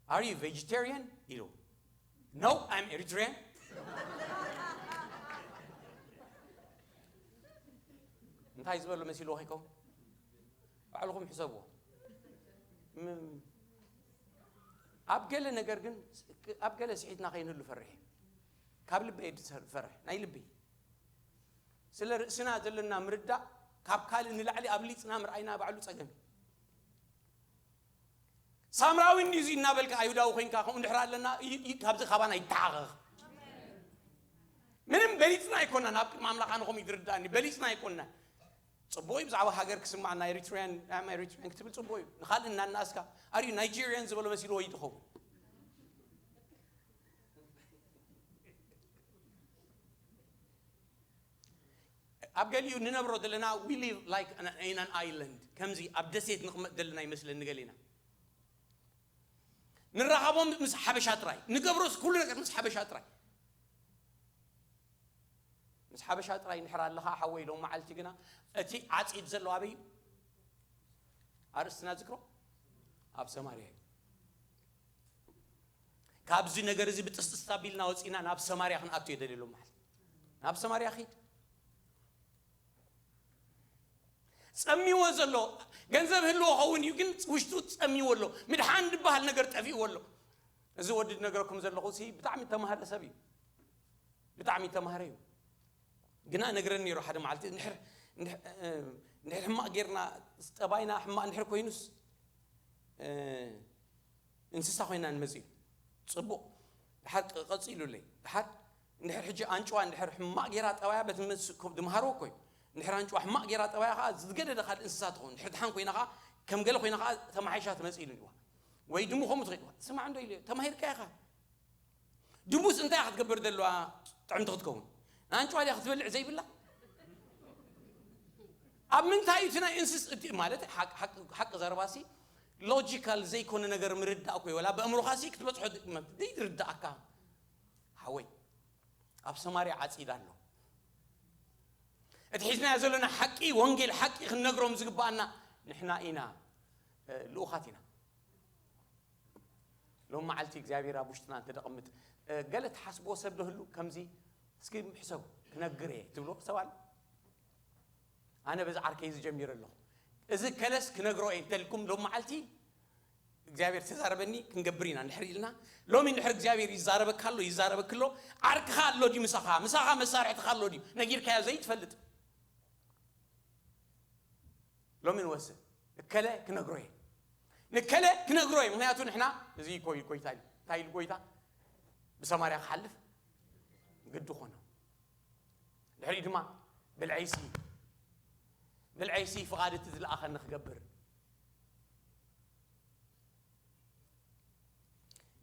"Are you vegetarian?" ኢሉ። "No, I'm Eritrean." እንታይ ዝበሎ መሲልዎ ከይከውን? ባዕልኹም ሕሰብዎ። ም-፣ ኣብ ገለ ነገር ግን፣ ኣብ ገለ ስሒትና ከይንህሉ ፈርሕ። ካብ ልበይ ዝፈርሕ፣ ናይ ልበይ። ስለ ርእስና ዘለና ምርዳእ፣ ካብ ካልእ ንላዕሊ ኣብሊጽና ምርኣይና ባዕሉ ጸገም እዩ። ሳምራዊ እንዲዚ እናበልካ ኣይሁዳዊ ኮይንካ ከምኡ እንድሕር ኣለና፣ ይ-፣ ይ-፣ ካብዚ ካባና ይተሓቐቕ። ምንም በሊጽና ኣይኮናን፣ ኣብ ቅድሚ ኣምላኽ ኣነ ከምኡ ይትርዳእኒ፣ በሊጽና ኣይኮናን። ጽቡቕ እዩ ብዛዕባ ሃገር ክስማዕና፣ ኤሪትሪያን፣ I'm Eritrean ክትብል ጽቡቕ እዩ። ንኻልእ እናናእስካ፣ "Are you Nigerian?" ዝበሎ መሲልዎ እዩ ዝኸውን። ኣብ ገሊኡ ንነብሮ ዘለና፣ we live like an, in an island። ከምዚ ኣብ ደሴት ንቕመጥ ዘለና ይመስለኒ ገሊና። ንራኸቦም ምስ ሓበሻ ጥራይ፣ ንገብሮስ ኩሉ ነገር ምስ ሓበሻ ጥራይ። ምስ ሓበሻ ጥራይ እንድሕር ኣለኻ ሓወይ፣ ሎም መዓልቲ ግና እቲ ዓጺድ ዘሎ ኣበይ እዩ? ኣርእስትና ዝክሮ ኣብ ሰማርያ እዩ። ካብዚ ነገር እዚ ብጥስጥስ ኣቢልና ወፂና ናብ ሰማርያ ክንኣቱ የደልየሎም ማለት ናብ ሰማርያ ኪድ ጸሚዎ ዘሎ ገንዘብ ህልዎ ኸውን እዩ ግን ውሽጡ ጸሚዎ ኣሎ ምድሓን ዝበሃል ነገር ጠፊእዎ ኣሎ እዚ ወዲ ነገርኩም ዘለኹ ሲ ብጣዕሚ ተማሃረ ሰብ እዩ ብጣዕሚ ተማሃረ እዩ ግና ነግረን ነይሩ ሓደ መዓልቲ እንድሕር ሕማቕ ጌርና ጠባይና ሕማቕ እንድሕር ኮይኑስ እንስሳ ኮይና ንመፅእ እዩ ፅቡቕ ድሓር ቀፂሉለይ ድሓር እንድሕር ሕጂ ኣንጭዋ እንድሕር ሕማቕ ጌራ ጠባያ በቲ ድምሃርዎ እኮ እዩ እንድሕር ኣንጭዋ ሕማቕ ጌራ ጠባያ ከዓ ዝገደደ ካልእ እንስሳ ትኸውን እንድሕር ድሓን ኮይና ከዓ ከም ገለ ኮይና ከዓ ተማሓይሻ ትመፅእ ኢሉ ይዋ ወይ ድሙ ከምኡ ትኽእል ስማዕ እንዶ ኢሉ ተማሂርካ ኢኻ ድሙስ እንታይ ክትገብር ዘለዋ ጥዕምቲ ክትከውን ንኣንጭዋ ድያ ክትበልዕ ዘይብላ ኣብ ምንታይ እዩ እቲ ናይ እንስስ እቲ ማለት ሓቂ ዘረባሲ ሎጂካል ዘይኮነ ነገር ምርዳእ እኮ ይወላ ብእምሮኻሲ ክትበፅሖ ዘይርዳእካ ሓወይ ኣብ ሰማርያ ዓፂዳ ኣሎ እቲ ሒዝናዮ ዘለና ሓቂ ወንጌል ሓቂ ክንነግሮም ዝግባኣና ንሕና ኢና ልኡኻት ኢና ሎም መዓልቲ እግዚኣብሔር ኣብ ውሽጥና እንተደቐምጥ ገለ ትሓስብዎ ሰብ ዶ ህሉ ከምዚ እስኪ ሕሰቡ ክነግር እየ ትብሎ ሰብ ኣሎ ኣነ በዚ ዓርከይ እዚ ጀሚረ ኣለኹ እዚ ከለስ ክነግሮ እየ እንተልኩም ሎም መዓልቲ እግዚኣብሔር ተዛረበኒ ክንገብር ኢና እንድሕር ኢልና ሎሚ እንድሕር እግዚኣብሔር ይዛረበካ ኣሎ ይዛረበክ ኣሎ ዓርክኻ ኣሎ ድዩ ምሳኻ ምሳኻ መሳርሕትኻ ኣሎ ድዩ ነጊርካዮ ዘይትፈልጥ ሎሚ ንወስን እከለ ክነግሮ እየ ንከለ ክነግሮ እየ ምክንያቱ ንሕና እዚ ኮይ ጎይታ እዩ እንታይ ኢሉ ጎይታ ብሰማርያ ክሓልፍ ግዲ ኮነ ድሕሪኡ ድማ ብልዐይሲ ብልዐይሲ ፍቓድ እቲ ዝለኣኸኒ ክገብር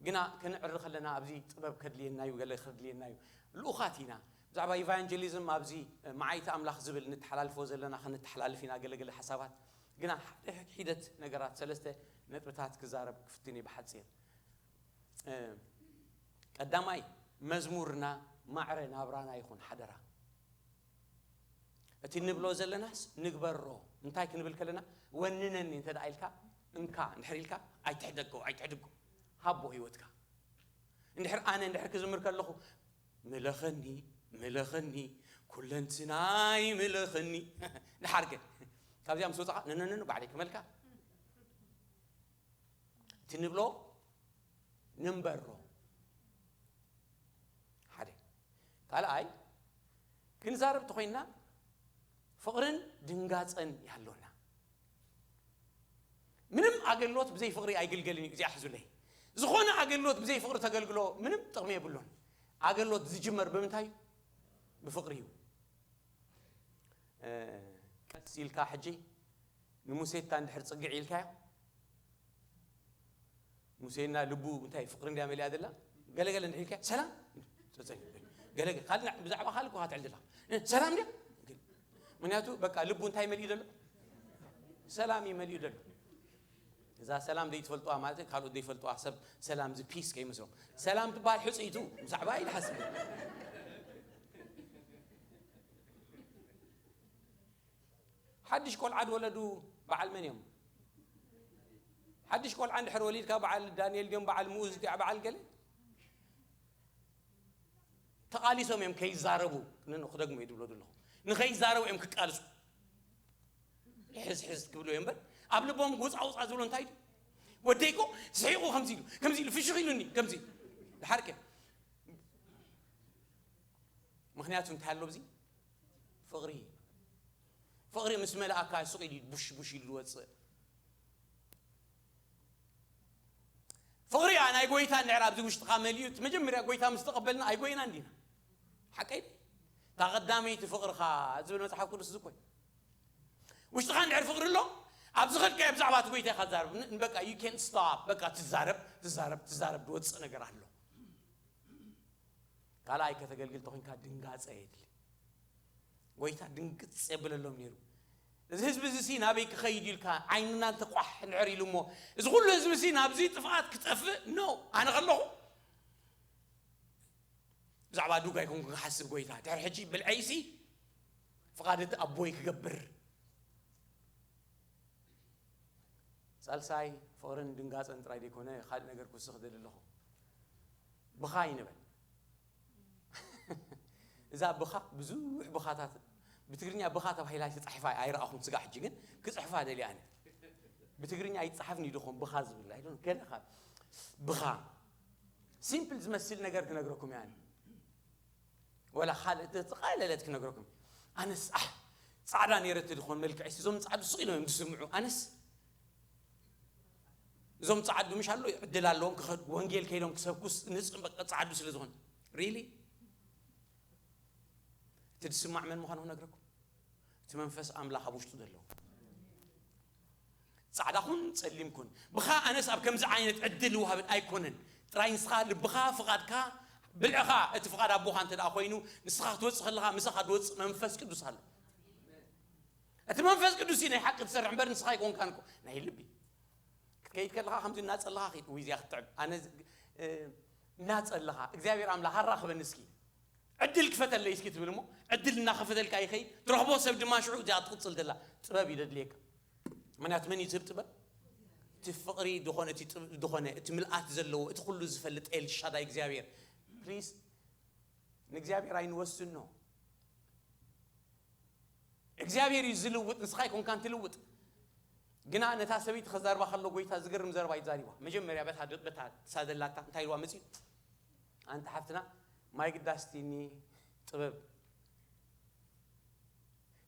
ግና ክንዕሪ ከለና ኣብዚ ጥበብ ከድልየና እዩ ገለ ከድልየና እዩ ልኡኻት ኢና ብዛዕባ ኢቫንጀሊዝም ኣብዚ መዓይቲ ኣምላኽ ዝብል ንተሓላልፎ ዘለና ክንተሓላልፍ ኢና ገለገለ ሓሳባት ግና ሓደ ሒደት ነገራት ሰለስተ ነጥብታት ክዛረብ ክፍትን እዩ ብሓፂር ቀዳማይ መዝሙርና ማዕረ ናብራና ይኹን ሓደራ እቲ ንብሎ ዘለናስ ንግበሮ እንታይ ክንብል ከለና ወንነኒ እንተ ኢልካ እንካ እንድሕር ኢልካ ኣይትሕደጎ ኣይትሕድጎ ሃቦ ህይወትካ እንድሕር ኣነ እንድሕር ክዝምር ከለኹ ምለኸኒ ምለኸኒ ኩለንትናይ ምለኸኒ ድሓር ከ ካብዚኣ ምስ ወፃኻ ነነነኑ ባዕለይ ክመልካ እቲ ንብሎ ንንበሮ ሓደ ካልኣይ ክንዛረብ ተኮይንና ፍቕርን ድንጋፀን ያለና ምንም ኣገልግሎት ብዘይ ፍቕሪ ኣይግልገልን እዩ እዚኣ ሕዙለይ ዝኾነ ኣገልግሎት ብዘይ ፍቕሪ ተገልግሎ ምንም ጥቕሚ የብሉን ኣገልግሎት ዝጅመር ብምንታይ እዩ ብፍቕሪ እዩ ቀስ ኢልካ ሕጂ ንሙሴታ እንድሕር ፅግዕ ኢልካዮ ሙሴና ልቡ እንታይ ፍቅሪ እንድያ መሊኣ ዘላ ገለገለ እንድሕር ኢልካዮ ሰላም ገለገለ ካልእ ብዛዕባ ካልእ እኮ ትዕልልካ ሰላም እንድያ ምክንያቱ በቃ ልቡ እንታይ መሊኡ ዘሎ ሰላም እዩ መሊኡ ዘሎ እዛ ሰላም ዘይትፈልጥዋ ማለት ካልኦት ዘይፈልጥዋ ሰብ ሰላም እዚ ፒስ ከይመስሎም ሰላም ትበሃል ሕፅይቱ ብዛዕባ ኢልሓስብ ሓድሽ ቆልዓ ዝወለዱ በዓል መን እዮም ሓድሽ ቆልዓ እንድሕር ወሊድካ በዓል ዳንኤል ድዮም በዓል ምኡዝ እቲያ በዓል ገለ ተቓሊሶም እዮም ከይዛረቡ ክደግሞ እየ ዝብሎ ዘለኹ ንኸይዛረቡ እዮም ክቃልሱ ሕዝ ሕዝ ክብሉ እዮም በር ኣብ ልቦም ውፃ ውፃ ዝብሎ እንታይ እዩ ወደይኮ ስሒቑ ከምዚ ኢሉ ከምዚ ኢሉ ፍሽኽ ኢሉኒ ከምዚ ድሓርከ ምክንያቱ እንታይ ኣሎ ብዚ ፍቕሪ ፍቕሪ ምስ መላእካ ስቕ ኢሉ ቡሽ ቡሽ ኢሉ ዝወፅእ ፍቕሪ እያ ናይ ጎይታ እንድሕር ኣብዚ ውሽጥኻ መሊኡ እቲ መጀመርያ ጎይታ ምስ ተቐበልና ኣይጎይና እንዲና ሓቀይ እታ ቀዳመይቲ ፍቕርኻ ዝብል መፅሓፍ ቅዱስ ዝኮይ ውሽጥኻ እንድሕር ፍቕሪ ኣሎ ኣብ ዝኸድካዮ ብዛዕባ እቲ ጎይታ ኢኻ ትዛረብ በቃ you can't stop በቃ ትዛረብ ትዛረብ ትዛረብ ዝወፅእ ነገር ኣሎ ካልኣይ ከተገልግል ተኮንካ ድንጋፀ የድሊ ጎይታ ድንግፅ የብለሎም ነይሩ እዚ ህዝቢ እዚ ሲ ናበይ ክኸይድ ኢልካ ዓይንና እንተቋሕ ንዕር ኢሉ እሞ እዚ ኩሉ ህዝቢ ሲ ናብዚ ጥፍኣት ክጠፍእ ኖ ኣነ ከለኹ ብዛዕባ ዱጋ ይኮንኩ ክሓስብ ጎይታ ድሕሪ ሕጂ ብልዐይሲ ፍቓድ እቲ ኣቦይ ክገብር ሳልሳይ ፍቕርን ድንጋፀን ጥራይ ዘይኮነ ካልእ ነገር ክውስኽ ደሊ ኣለኹ ብኻ ይንበል። እዛ ብኻ ብዙሕ ብኻታት ብትግርኛ ብኻ ተባሂላ ተጻሒፋ ኣይረኣኹን። ስጋ ሕጂ ግን ክጽሕፋ ደልየ ኣነ። ብትግርኛ ኣይጻሓፍን እዩ ድኾን ብኻ ዝብል ኣይዶን ገለ ካብ ብኻ ሲምፕል ዝመስል ነገር ክነግረኩም እየ ኣነ። ወላ ካልእ ተቐለለት ክነግረኩም። ኣነስ ኣሕ ጻዕዳ ነይረ ተድኾን መልክዐይ እዞም ጻዕዱ ስቕ ኢሎም እዮም ዝስምዑ። ኣነስ እዞም ጻዕዱ ምሽ ኣሎ ዕድል ኣለዎም ክኸዱ ወንጌል ከይዶም ክሰብኩስ ንጽ በቃ ጻዕዱ ስለ ዝኾነ ሪሊ እቲ ዝስማዕ መን ምዃኑ ክነግረኩም እቲ መንፈስ ኣምላኽ ኣብ ውሽጡ ዘለዎ ጻዕዳ ኩን ጸሊም ኩን ብኻ ኣነስ ኣብ ከምዚ ዓይነት ዕድል ውሃብን ኣይኮነን ጥራይ ንስኻ ልብኻ ፍቓድካ ብልዕኻ እቲ ፍቓድ ኣቦኻ እንተ ደኣ ኮይኑ ንስኻ ክትወጽእ ከለኻ ምሳኻ ድወጽእ መንፈስ ቅዱስ ኣሎ እቲ መንፈስ ቅዱስ እዩ ናይ ሓቂ ትሰርሕ እምበር ንስኻ ኣይኮንካን እኮ ናይ ልቢ ክትከይድ ከለኻ ከምዚ እናጸለኻ ኺድ ወይ እዚኣ ክትጥዕም ኣነ ዝ- እ፣ እናጸለኻ እግዚኣብሔር ኣምላኽ ኣራኽበኒ እስኪ ዕድል ክፈተለይ እስኪ ትብል እሞ ዕድል እናኸፈተልካ ይኸይድ ትረኽቦ ሰብ ድማ ሽዑ እዚኣ ትቕጽል ዘላ ጥበብ እዩ ደድልየካ ምክንያቱ መን እዩ ዝህብ ጥበብ እቲ ፍቕሪ ዝኾነ እቲ ጥብ- ዝኾነ እቲ ምልኣት ዘለዎ እቲ ኩሉ ዝፈልጥ ኤልሻዳይ እግዚኣብሔር ፕሊዝ ንእግዚኣብሔር ኣይንወስኖ እግዚኣብሔር እዩ ዝልውጥ ንስኻ ኣይኮንካን ትልውጥ ግና ነታ ሰበይቲ ከዛርባ ከሎ ጎይታ ዝገርም ዘረባ ይዛሪባ መጀመርያ በታ በታ ሳደላታ እንታይ ኢልዋ መፅዩ ኣንቲ ሓፍትና ማይ ግዳስቲኒ ጥበብ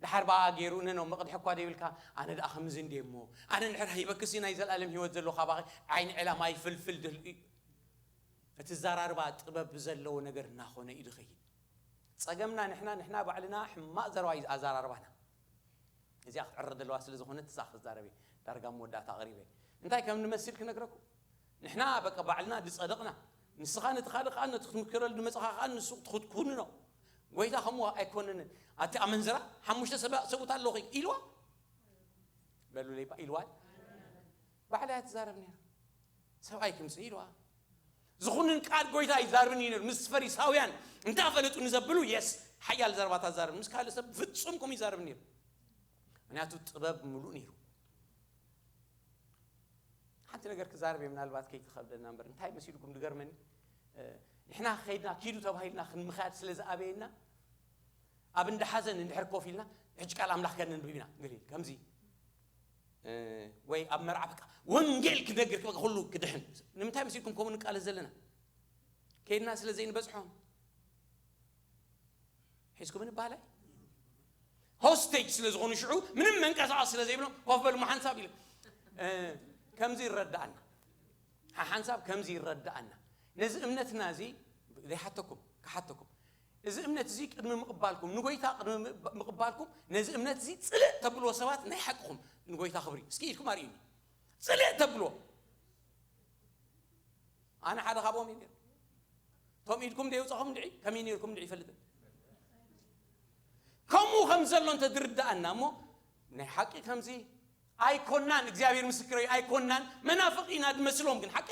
ድሓር በኣ ገይሩ ነኖ መቕድሒ እኳ ደይብልካ ኣነ ደኣ ከምዚ እንደ እሞ ኣነ ንድሕር ሂበክሲ ናይ ዘለኣለም ህይወት ዘሎ ካባኺ ዓይኒ ዕላ ማይ ፍልፍል ድል እዩ እቲ ዘራርባ ጥበብ ዘለዎ ነገር እናኾነ እዩ ድኸይድ ጸገምና ንሕና ንሕና ባዕልና ሕማቕ ዘረባ እዩ ኣዘራርባና እዚኣ ክትዕረ ዘለዋ ስለ ዝኾነት እዛ ክዛረብ እየ ዳርጋ መወዳእታ ኣቕሪበ እንታይ ከም ንመስል ክነግረኩም ንሕና በቃ ባዕልና ዝጸደቕና ንስኻ ነቲ ካልእ ከዓ ነቲ ክትምክረሉ ዝመፅኻ ከዓ ንሱ ክትኩንኖ ጎይታ ከምኡ ኣይኮነንን ኣቲ ኣመንዝራ ሓሙሽተ ሰብኡት ኣለኹ ኢልዋ በሉለይ ኢልዋ ባዕላ እያ ትዛረብ ነይራ ሰብኣይ ክምፅእ ኢልዋ ዝኹንን ቃል ጎይታ ይዛርብን እዩ ነሩ ምስ ፈሪሳውያን እንዳ ፈለጡ ንዘብሉ የስ ሓያል ዘረባታት ዛርብ ምስ ካልእ ሰብ ፍጹም ከምኡ ይዛርብ ነሩ ምክንያቱ ጥበብ ምሉእ ነሩ ሓንቲ ነገር ክዛረብ እየ ምናልባት ከይትኸብደና እምበር እንታይ መሲልኩም ዝገርመኒ ንሕና ከይድና ኪዱ ተባሂልና ክንምኽያድ ስለ ዝኣበየና ኣብ እንዳ ሓዘን እንድሕር ኮፍ ኢልና ሕጂ ቃል ኣምላኽ ከነንብብ ኢና ገሊል ከምዚ ወይ ኣብ መርዓ በቃ ወንጌል ክነግር በቃ ኩሉ ክድሕን ንምንታይ መሲልኩም ከምኡ ንቃለስ ዘለና ከይድና ስለ ዘይንበዝሖም ሒዝኩም ንባህላይ ሆስቴጅ ስለ ዝኾኑ ሽዑ ምንም መንቀሳቐስ ስለ ዘይብሎም ኮፍ በሉ ሓንሳብ ኢለ ከምዚ ይረዳኣና ሓንሳብ ከምዚ ይረዳኣና ነዚ እምነትና እዚ ዘይሓተኩም ክሓተኩም እዚ እምነት እዚ ቅድሚ ምቕባልኩም ንጎይታ ቅድሚ ምቕባልኩም ነዚ እምነት እዚ ፅልእ ተብልዎ ሰባት ናይ ሓቅኹም ንጎይታ ክብሪ እስኪ ኢድኩም ኣርእዩኒ ፅልእ ተብልዎ ኣነ ሓደ ካብኦም እዩ ነሩ እቶም ኢድኩም ደየውፃኹም ድዒ ከመይ ነርኩም ድዒ ይፈልጥን ከምኡ ከም ዘሎ እንተ ዝርዳኣና እሞ ናይ ሓቂ ከምዚ ኣይኮናን እግዚኣብሔር ምስክረይ ኣይኮናን መናፍቕ ኢና ድመስሎም ግን ሓቂ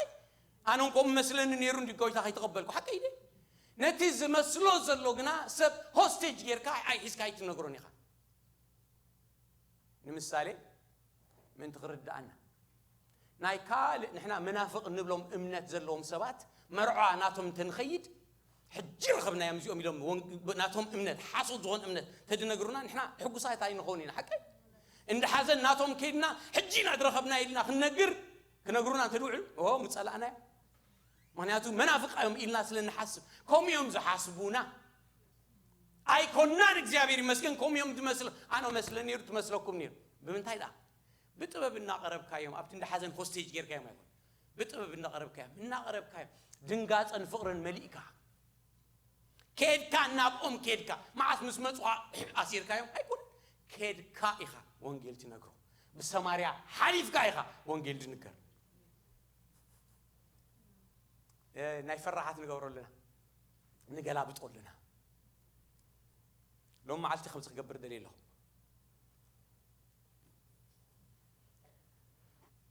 ኣነ እንኮ መስለኒ ነይሩ እንዲ ጎይታ ከይተቐበልኩ ሓቂ ኢለ ነቲ ዝመስሎ ዘሎ ግና ሰብ ሆስቴጅ ጌርካ ኣይሒዝካ ኣይትነግሮን ኢኻ ንምሳሌ ምእንቲ ክርድኣና ናይ ካልእ ንሕና መናፍቕ እንብሎም እምነት ዘለዎም ሰባት መርዖ ናቶም እንተንኸይድ ሕጂ ረኸብናዮም እዚኦም ኢሎም ናቶም እምነት ሓሶት ዝኾን እምነት ተድነግሩና ንሕና ሕጉሳት ኣይንኸውን ኢና ሓቀይ እንዲ ሓዘን ናቶም ከይድና ሕጂ ኢና ዝረኸብና ኢልና ክንነግር ክነግሩና እንተድውዕሉ ኦ ምጸላእናዮ ምክንያቱ መናፍቕ እዮም ኢልና ስለ ንሓስብ ከምኡ እዮም ዝሓስቡና ኣይኮናን እግዚኣብሔር ይመስገን ከምኡ እዮም ዝመስል ኣነ መስለ ነይሩ ትመስለኩም ነይሩ ብምንታይ ደኣ ብጥበብ እናቐረብካዮም ኣብቲ እንዳ ሓዘን ሆስቴጅ ጌርካዮም ኣይኮን ብጥበብ እናቐረብካዮም እናቐረብካዮም ድንጋፀን ፍቕርን መሊእካ ኬድካ እናብኦም ኬድካ መዓስ ምስ መፁኻ ኣሲርካዮም ኣይኮን ኬድካ ኢኻ ወንጌል ትነግሮ ብሰማርያ ሓሊፍካ ኢኻ ወንጌል ዝንገር ናይ ፈራሓት ንገብሮ ኣለና ንገላብጦ ኣለና ሎም መዓልቲ ከምዚ ክገብር ደልየ ኣለኹ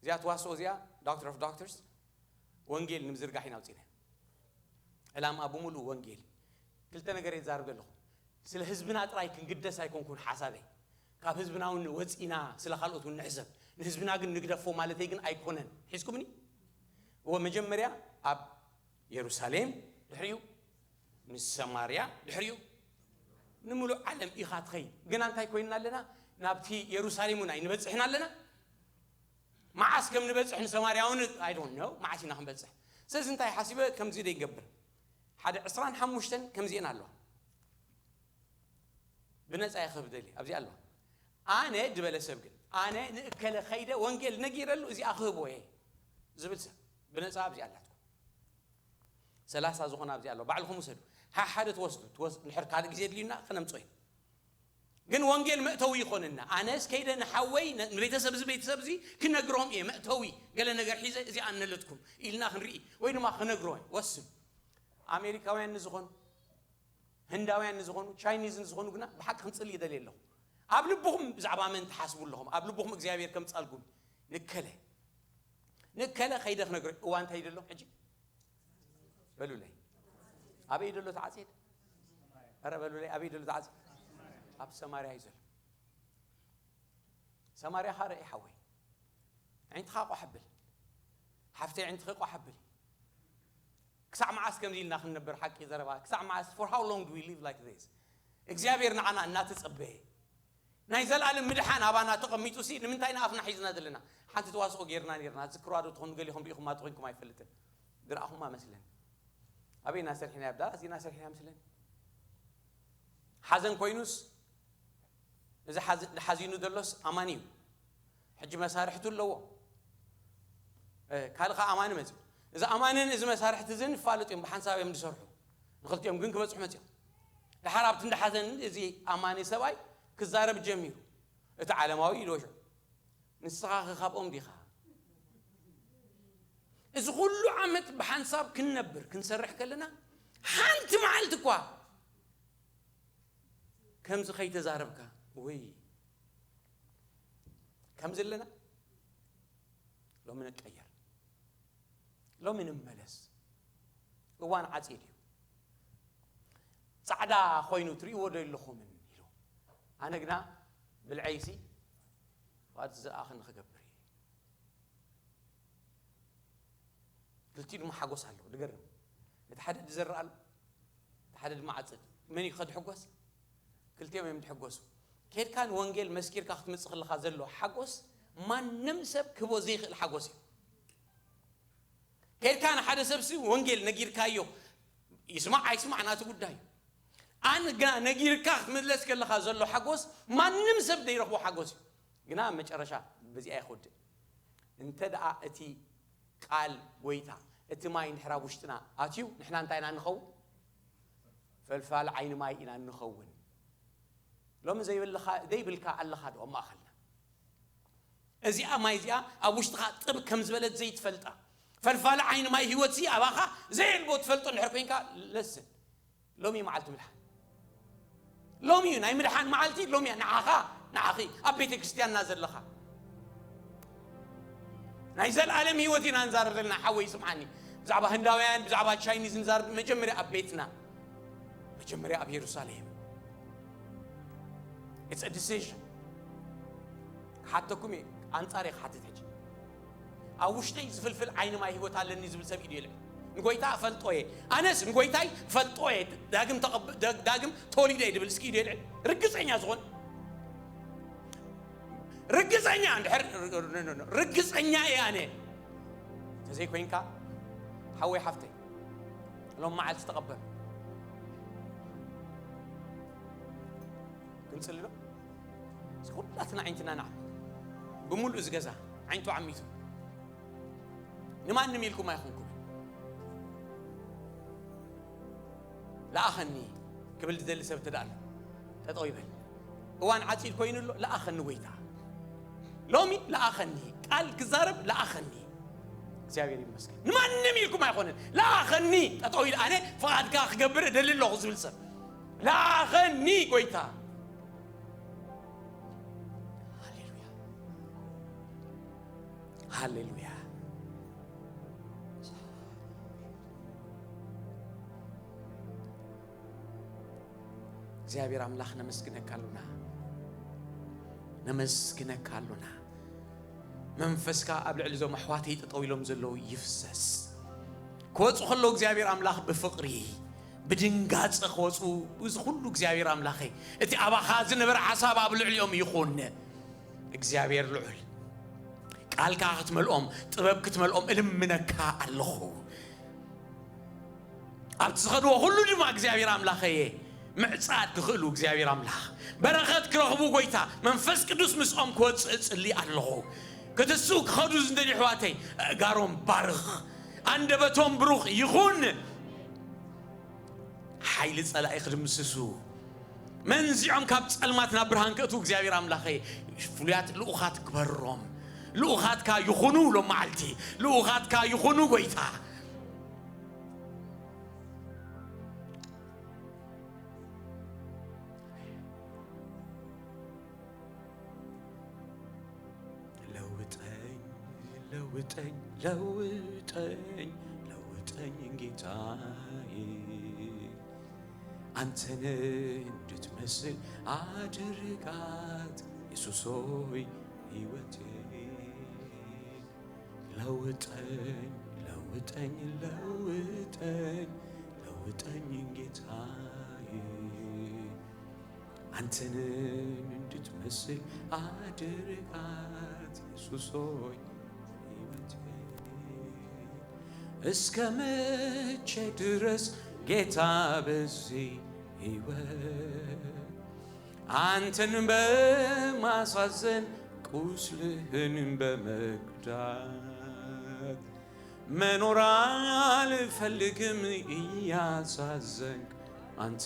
እዚኣ ተዋስኦ እዚኣ ዶክተር ኦፍ ዶክተርስ ወንጌል ንምዝርጋሕ ኢና ውፅኢና ዕላማ ብምሉእ ወንጌል ክልተ ነገር የዛርብ ዘለኹ ስለ ህዝብና ጥራይ ክንግደስ ኣይኮንኩን ሓሳበይ ካብ ህዝብና እውን ወፂና ስለ ካልኦት እውን ንሕሰብ ንህዝብና ግን ንግደፎ ማለተይ ግን ኣይኮነን ሒዝኩምኒ እወ መጀመርያ ኣብ የሩሳሌም ድሕሪኡ ንሰማርያ፣ ድሕሪኡ ንምሉእ ዓለም ኢኻ ትኸይድ። ግና እንታይ ኮይንና ኣለና? ናብቲ የሩሳሌም እውን ኣይንበጽሕን ኣለና። መዓስ ከም ንበጽሕ ንሰማርያ እውን I don't know፣ መዓስ ኢና ክንበጽሕ። ስለዚ እንታይ ሓሲበ ከምዚ ዶ ይገብር? ሓደ ዕስራን ሓሙሽተን ከምዚኤን ኣለዋ። ብነጻ ይኽብ ደሊ ኣብዚ ኣለዋ። ኣነ ዝበለ ሰብ ግን፣ ኣነ ንእከለ ከይደ ወንጌል ነጊረሉ እዚኣ ክህቦ እየ ዝብል ሰብ ብነጻ ኣብዚ ኣላትኩም። ሰላሳ ዝኾነ ኣብዚ ኣለዋ። ባዕልኹም ውሰዱ። ሓሓደ ትወስዱ። ትወስ-፣ እንድሕር ካልእ ግዜ ድልዩና ክነምጾ ኢና። ግን ወንጌል መእተዊ ይኾንና። ኣነስ ከይደ ንሓወይ፣ ነ-፣ ንቤተሰብ እዚ፣ ቤተሰብ እዚ ክነግሮም እየ። መእተዊ ገለ ነገር ሒዘ እዚኣ እነለትኩም ኢልና ክንርኢ ወይ ድማ ክነግሮ ወስን። ኣሜሪካውያን ንዝኾኑ፣ ህንዳውያን ንዝኾኑ፣ ቻይኒዝ ንዝኾኑ ግና ብሓቂ ክንጽሊ ይደልየ ኣለኹ። ኣብ ልብኹም ብዛዕባ መን ትሓስቡ ኣለኹም? ኣብ ልብኹም እግዚኣብሔር ከምጻልኩም ንከለ፣ ንከለ ከይደ ክነግሮ። እዋ እንታይ ደሎ ሕጂ? በሉለይ። ኣበይ ደሎ ተዓጽየት? ኧረ በሉለይ፣ ኣበይ ደሎ ተዓጽየት? ኣብ ሰማርያ እዩ ዘሎ። ሰማርያ ኻረ ሓወይ። ዕንትኻ ቋሕ ብል። ሓፍተይ ዕንትኺ ቋሕ ብል። ክሳዕ መዓስ ከምዚ ኢልና ክንነብር ሓቂ ዘረባ? ክሳዕ መዓስ? For how long do we live like this? እግዚኣብሔር ንዓና እናተጸበየ ናይ ዘላለም ምድሓን ኣባና ተቐሚጡ ሲ ንምንታይ ንኣፍና ሒዝና ዘለና? ሓንቲ ተዋስኦ ጌርና ኔርና። ዝክርዋ ዶ ትኾኑ? ገሊኹም ርኢኹማ ተኾይንኩም ኣይፈልጥን። ዝረኣኹማ መስለኒ። ኣበይና ሰሪሕና? ኣብ ዳላስ ዲና ሰሪሕና መስለኒ። ሓዘን ኮይኑስ እዚ ሓዚ-፣ ሓዚኑ ዘሎስ ኣማኒ እዩ። ሕጂ መሳርሕቱ ኣለዎ። እ፣ ካልእ ኸዓ ኣማኒ መጺኡ። እዚ ኣማንን እዚ መሳርሕቲ እዝን ይፋለጡ እዮም፣ ብሓንሳብ እዮም ዝሰርሑ። ንኽልቲኦም ግን ክበጽሑ መጺኦም። ድሓር ኣብቲ እንዳ ሓዘን እዚ ኣማኒ ሰብኣይ ክዛረብ ጀሚሩ። እቲ ዓለማዊ ኢልዎ ሽዑ፣ "ንስኻ ኸ ካብኦም ዲኻ?" እዚ ኩሉ ዓመት ብሓንሳብ ክንነብር ክንሰርሕ ከለና፣ ሓንቲ መዓልቲ እኳ ከምዚ ከይተዛረብካ፣ ወይ ከምዚ ኣለና፣ ሎሚ ንቀየር፣ ሎሚ ንመለስ። እዋን ዓጺድ እዩ። ጻዕዳ ኮይኑ ትርእይዎ ዶ የለኹምን? ኢሉ። ኣነ ግና ብልዐይሲ ፍቓድ ዝኣኽን ክገብር እየ። ክልቲኡ ድማ ሓጎስ ኣለዎ። ዝገርም። እቲ ሓደ ዝዘርእ ኣሎ፣ እቲ ሓደ ድማ ዓጽድ። መን እዩ ከድሕጎስ? ክልቲኦም እዮም ዝሕጎሱ። ኬድካ ንወንጌል መስኪርካ ክትመጽእ ከለኻ ዘሎ ሓጎስ ማንም ሰብ ክህቦ ዘይኽእል ሓጎስ እዩ። ኬድካ ንሓደ ሰብሲ ወንጌል ነጊርካዮ፣ ይስማዕ ኣይስማዕ ናቱ ጉዳይ እዩ። ኣን ግና ነጊርካ ክትምለስ ከለኻ ዘሎ ሓጎስ ማንም ሰብ ዘይረኽቦ ሓጎስ እዩ። ግና ኣብ መጨረሻ በዚኣ ይኸውድእ። እንተ ደኣ እቲ ቃል ጎይታ፣ እቲ ማይ እንድሕር ኣብ ውሽጥና ኣትዩ፣ ንሕና እንታይ ኢና እንኸውን? ፈልፋል ዓይኒ ማይ ኢና እንኸውን። ሎሚ ዘይብልኻ፣ ዘይብልካ ኣለኻ ዶ ኣብ ማእኸልና? እዚኣ ማይ እዚኣ ኣብ ውሽጥኻ ጥብ ከም ዝበለት ዘይትፈልጣ፣ ፈልፋሊ ዓይኒ ማይ ህይወት እዚ ኣባኻ ዘየልቦ ትፈልጦ እንድሕር ኮይንካ፣ ለስን። ሎሚ እዩ መዓልቲ ምድሓን። ሎሚ እዩ ናይ ምድሓን መዓልቲ፣ ሎሚ እያ ንዓኻ፣ ንዓኺ፣ ኣብ ቤተ ክርስቲያንና ዘለኻ። ናይ ዘላለም ህይወት ኢና ንዛረብ ዘለና፣ ሓወይ ስምዓኒ። ብዛዕባ ህንዳውያን፣ ብዛዕባ ቻይኒዝ ንዛረብ መጀመርያ ኣብ ቤትና፣ መጀመርያ ኣብ የሩሳሌም። It's a decision። ክሓተኩም እየ፣ ኣንጻር እየ ክሓትት ሕጂ። ኣብ ውሽጠይ ዝፍልፍል ዓይኒ ማይ ህይወት ኣለኒ ዝብል ሰብ ኢዱ የልዕል። ንጎይታ እፈልጦ እየ። ኣነስ ንጎይታይ እፈልጦ እየ። ዳግም ተቐብ-፣ ዳ-፣ ዳግም ተወሊደ እየ ድብል እስኪ ኢዱ የልዕል። ርግጸኛ ዝኾን። ርግጸኛ እንድሕር፣ ርግጸኛ እየ ኣነ። እንተዘይኮይንካ፣ ሓወይ ሓፍተይ፣ ሎም መዓልቲ ተቐበል። ግልጽ ኣሎ። እዚ ኩላትና ዓይንትና ንዓ-፣ ብምሉእ እዚ ገዛ ዓይንቱ ዓሚቱ። ንማንም ኢልኩም ኣይኹንኩምን። ለኣኸኒ ክብል ዝደሊ ሰብ እንተ ደኣ ኣሎ፣ ጠጠው ይበል። እዋን ዓጺድ ኮይኑ ኣሎ፣ ለኣኸኒ ጎይታ። ሎሚ ለኣኸኒ፣ ቃል ክዛረብ ለኣኸኒ። እግዚኣብሔር ይመስገን። ንማንም ኢልኩም ኣይኮነን። ለኣኸኒ፣ ጠጠው ኢለ ኣነ ፍቓድካ ክገብር እደሊ ኣለኹ ዝብል ሰብ። ለኣኸኒ ጎይታ። ሃሌሉያ። ሃሌሉያ። እግዚኣብሔር ኣምላኽ ነመስግነካ ኣሉና። ነመስግነካ ኣሉና። መንፈስካ ኣብ ልዕሊ እዞም ኣሕዋተይ ጠጠው ኢሎም ዘለዉ ይፍሰስ። ክወፁ ከለዉ እግዚኣብሔር ኣምላኽ ብፍቕሪ ብድንጋፀ ክወፁ፣ እዚ ኩሉ እግዚኣብሔር ኣምላኸይ፣ እቲ ኣባኻ ዝነበረ ሓሳብ ኣብ ልዕሊኦም ይኹን። እግዚኣብሔር ልዑል፣ ቃልካ ክትመልኦም፣ ጥበብ ክትመልኦም እልምነካ ኣለኹ። ኣብቲ ዝኸድዎ ኩሉ ድማ እግዚኣብሔር ኣምላኸየ፣ ምዕጻድ ክኽእሉ እግዚኣብሔር ኣምላኽ፣ በረኸት ክረኽቡ፣ ጎይታ መንፈስ ቅዱስ ምስኦም ክወፅእ እጽሊ ኣለኹ። ክትስኡ ክኸዱ ዝንደልዩ ኣሕዋተይ፣ ኣእጋሮም ባርኽ፣ ኣንደበቶም ብሩኽ ይኹን። ሓይሊ ጸላኢ ክድምስሱ፣ መንዚዖም ካብ ጸልማት ናብ ብርሃን ከእትዉ እግዚኣብሔር ኣምላኸይ፣ ፍሉያት ልኡኻት ግበሮም። ልኡኻትካ ይኹኑ፣ ሎም መዓልቲ ልኡኻትካ ይኹኑ ጎይታ። ለውጠኝ፣ ለውጠኝ፣ ለውጠኝ፣ ለውጠኝ ጌታዬ፣ አንተን እንድትመስል አድርጋት ኢየሱስ ሆይ ሕይወቴ። ለውጠኝ፣ ለውጠኝ፣ ለውጠኝ፣ ለውጠኝ ጌታዬ፣ አንተን እንድትመስል አድርጋት ኢየሱስ ሆይ ሕይወቴ። እስከ መቼ ድረስ ጌታ በዚህ ሕይወት አንተን በማሳዘን ቁስልህን በመጉዳት መኖር አልፈልግም እያሳዘንክ አንተ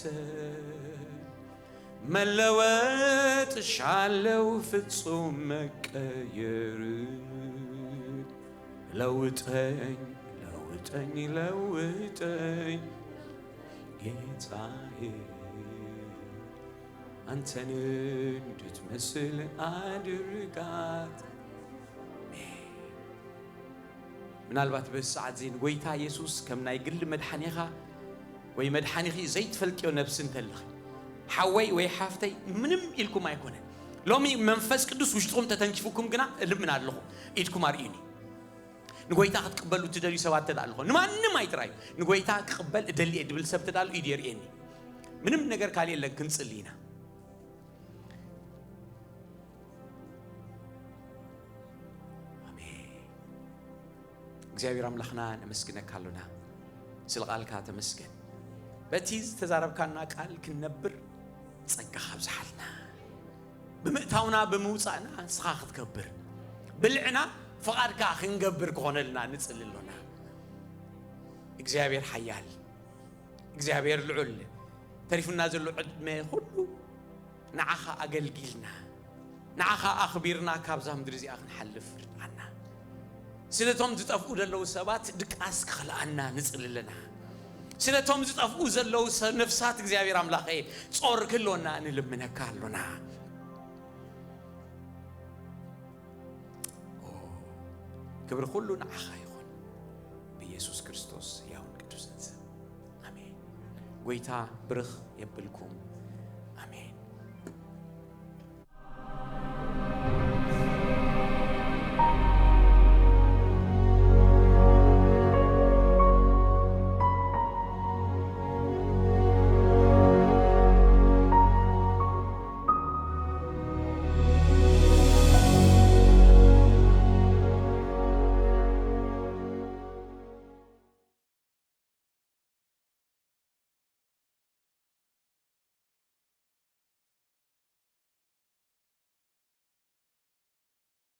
መለወጥ ሻለው ፍጹም መቀየር ለውጠኝ ለውጠኝ ለውጠኝ ጌታዬ አንተን እንድትመስል አድርጋት። ምናልባት በዚ ሰዓት እዚ ንጎይታ የሱስ ከም ናይ ግሊ መድሓኒኻ ወይ መድሓኒኺ ዘይትፈልጥዮ ነብሲ እንተለኺ፣ ሓወይ ወይ ሓፍተይ ምንም ኢልኩም ኣይኮነን። ሎሚ መንፈስ ቅዱስ ውሽጥኹም ተተንኪፉኩም ግና እልምን ኣለኹ፣ ኢድኩም ኣርእዩኒ። ንጎይታ ክትቅበሉ ትደልዩ ሰባት ተደኣ ኣለኹ፣ ንማንም ኣይትርኣዩ። ንጎይታ ክቕበል እደሊ እየ ድብል ሰብ ተደኣ ኣሎ፣ ኢዱ የርእየኒ። ምንም ነገር ካልእ የለን፣ ክንጽሊ ኢና። ኣሜን። እግዚኣብሔር ኣምላኽና ነመስግነካ ኣሎና፣ ስለ ቃልካ ተመስገን። በቲ ዝተዛረብካና ቃል ክንነብር ጸጋኻ ኣብዝሓልና። ብምእታውና ብምውጻእና ንስኻ ክትከብር፣ ብልዕና ፍቓድካ ክንገብር ክኾነልና ንጽሊ ኣሎና። እግዚኣብሔር ሓያል፣ እግዚኣብሔር ልዑል፣ ተሪፉና ዘሎ ዕድመ ኩሉ ንዓኻ ኣገልጊልና፣ ንዓኻ ኣኽቢርና ካብዛ ምድሪ እዚኣ ክንሓልፍ ርድኣና። ስለቶም ዝጠፍኡ ዘለዉ ሰባት ድቃስ ክኽልኣና ንጽሊ ኣለና። ስለቶም ዝጠፍኡ ዘለዉ ሰ-፣ ነፍሳት እግዚኣብሔር ኣምላኸ ጾር ክህልወና ንልምነካ ኣሎና። ኦ፣ ክብሪ ኩሉ ንዓኻ ይኹን ብኢየሱስ ክርስቶስ ሕያውን ቅዱስን ስም። ኣሜን። ጎይታ ብርኽ የብልኩም።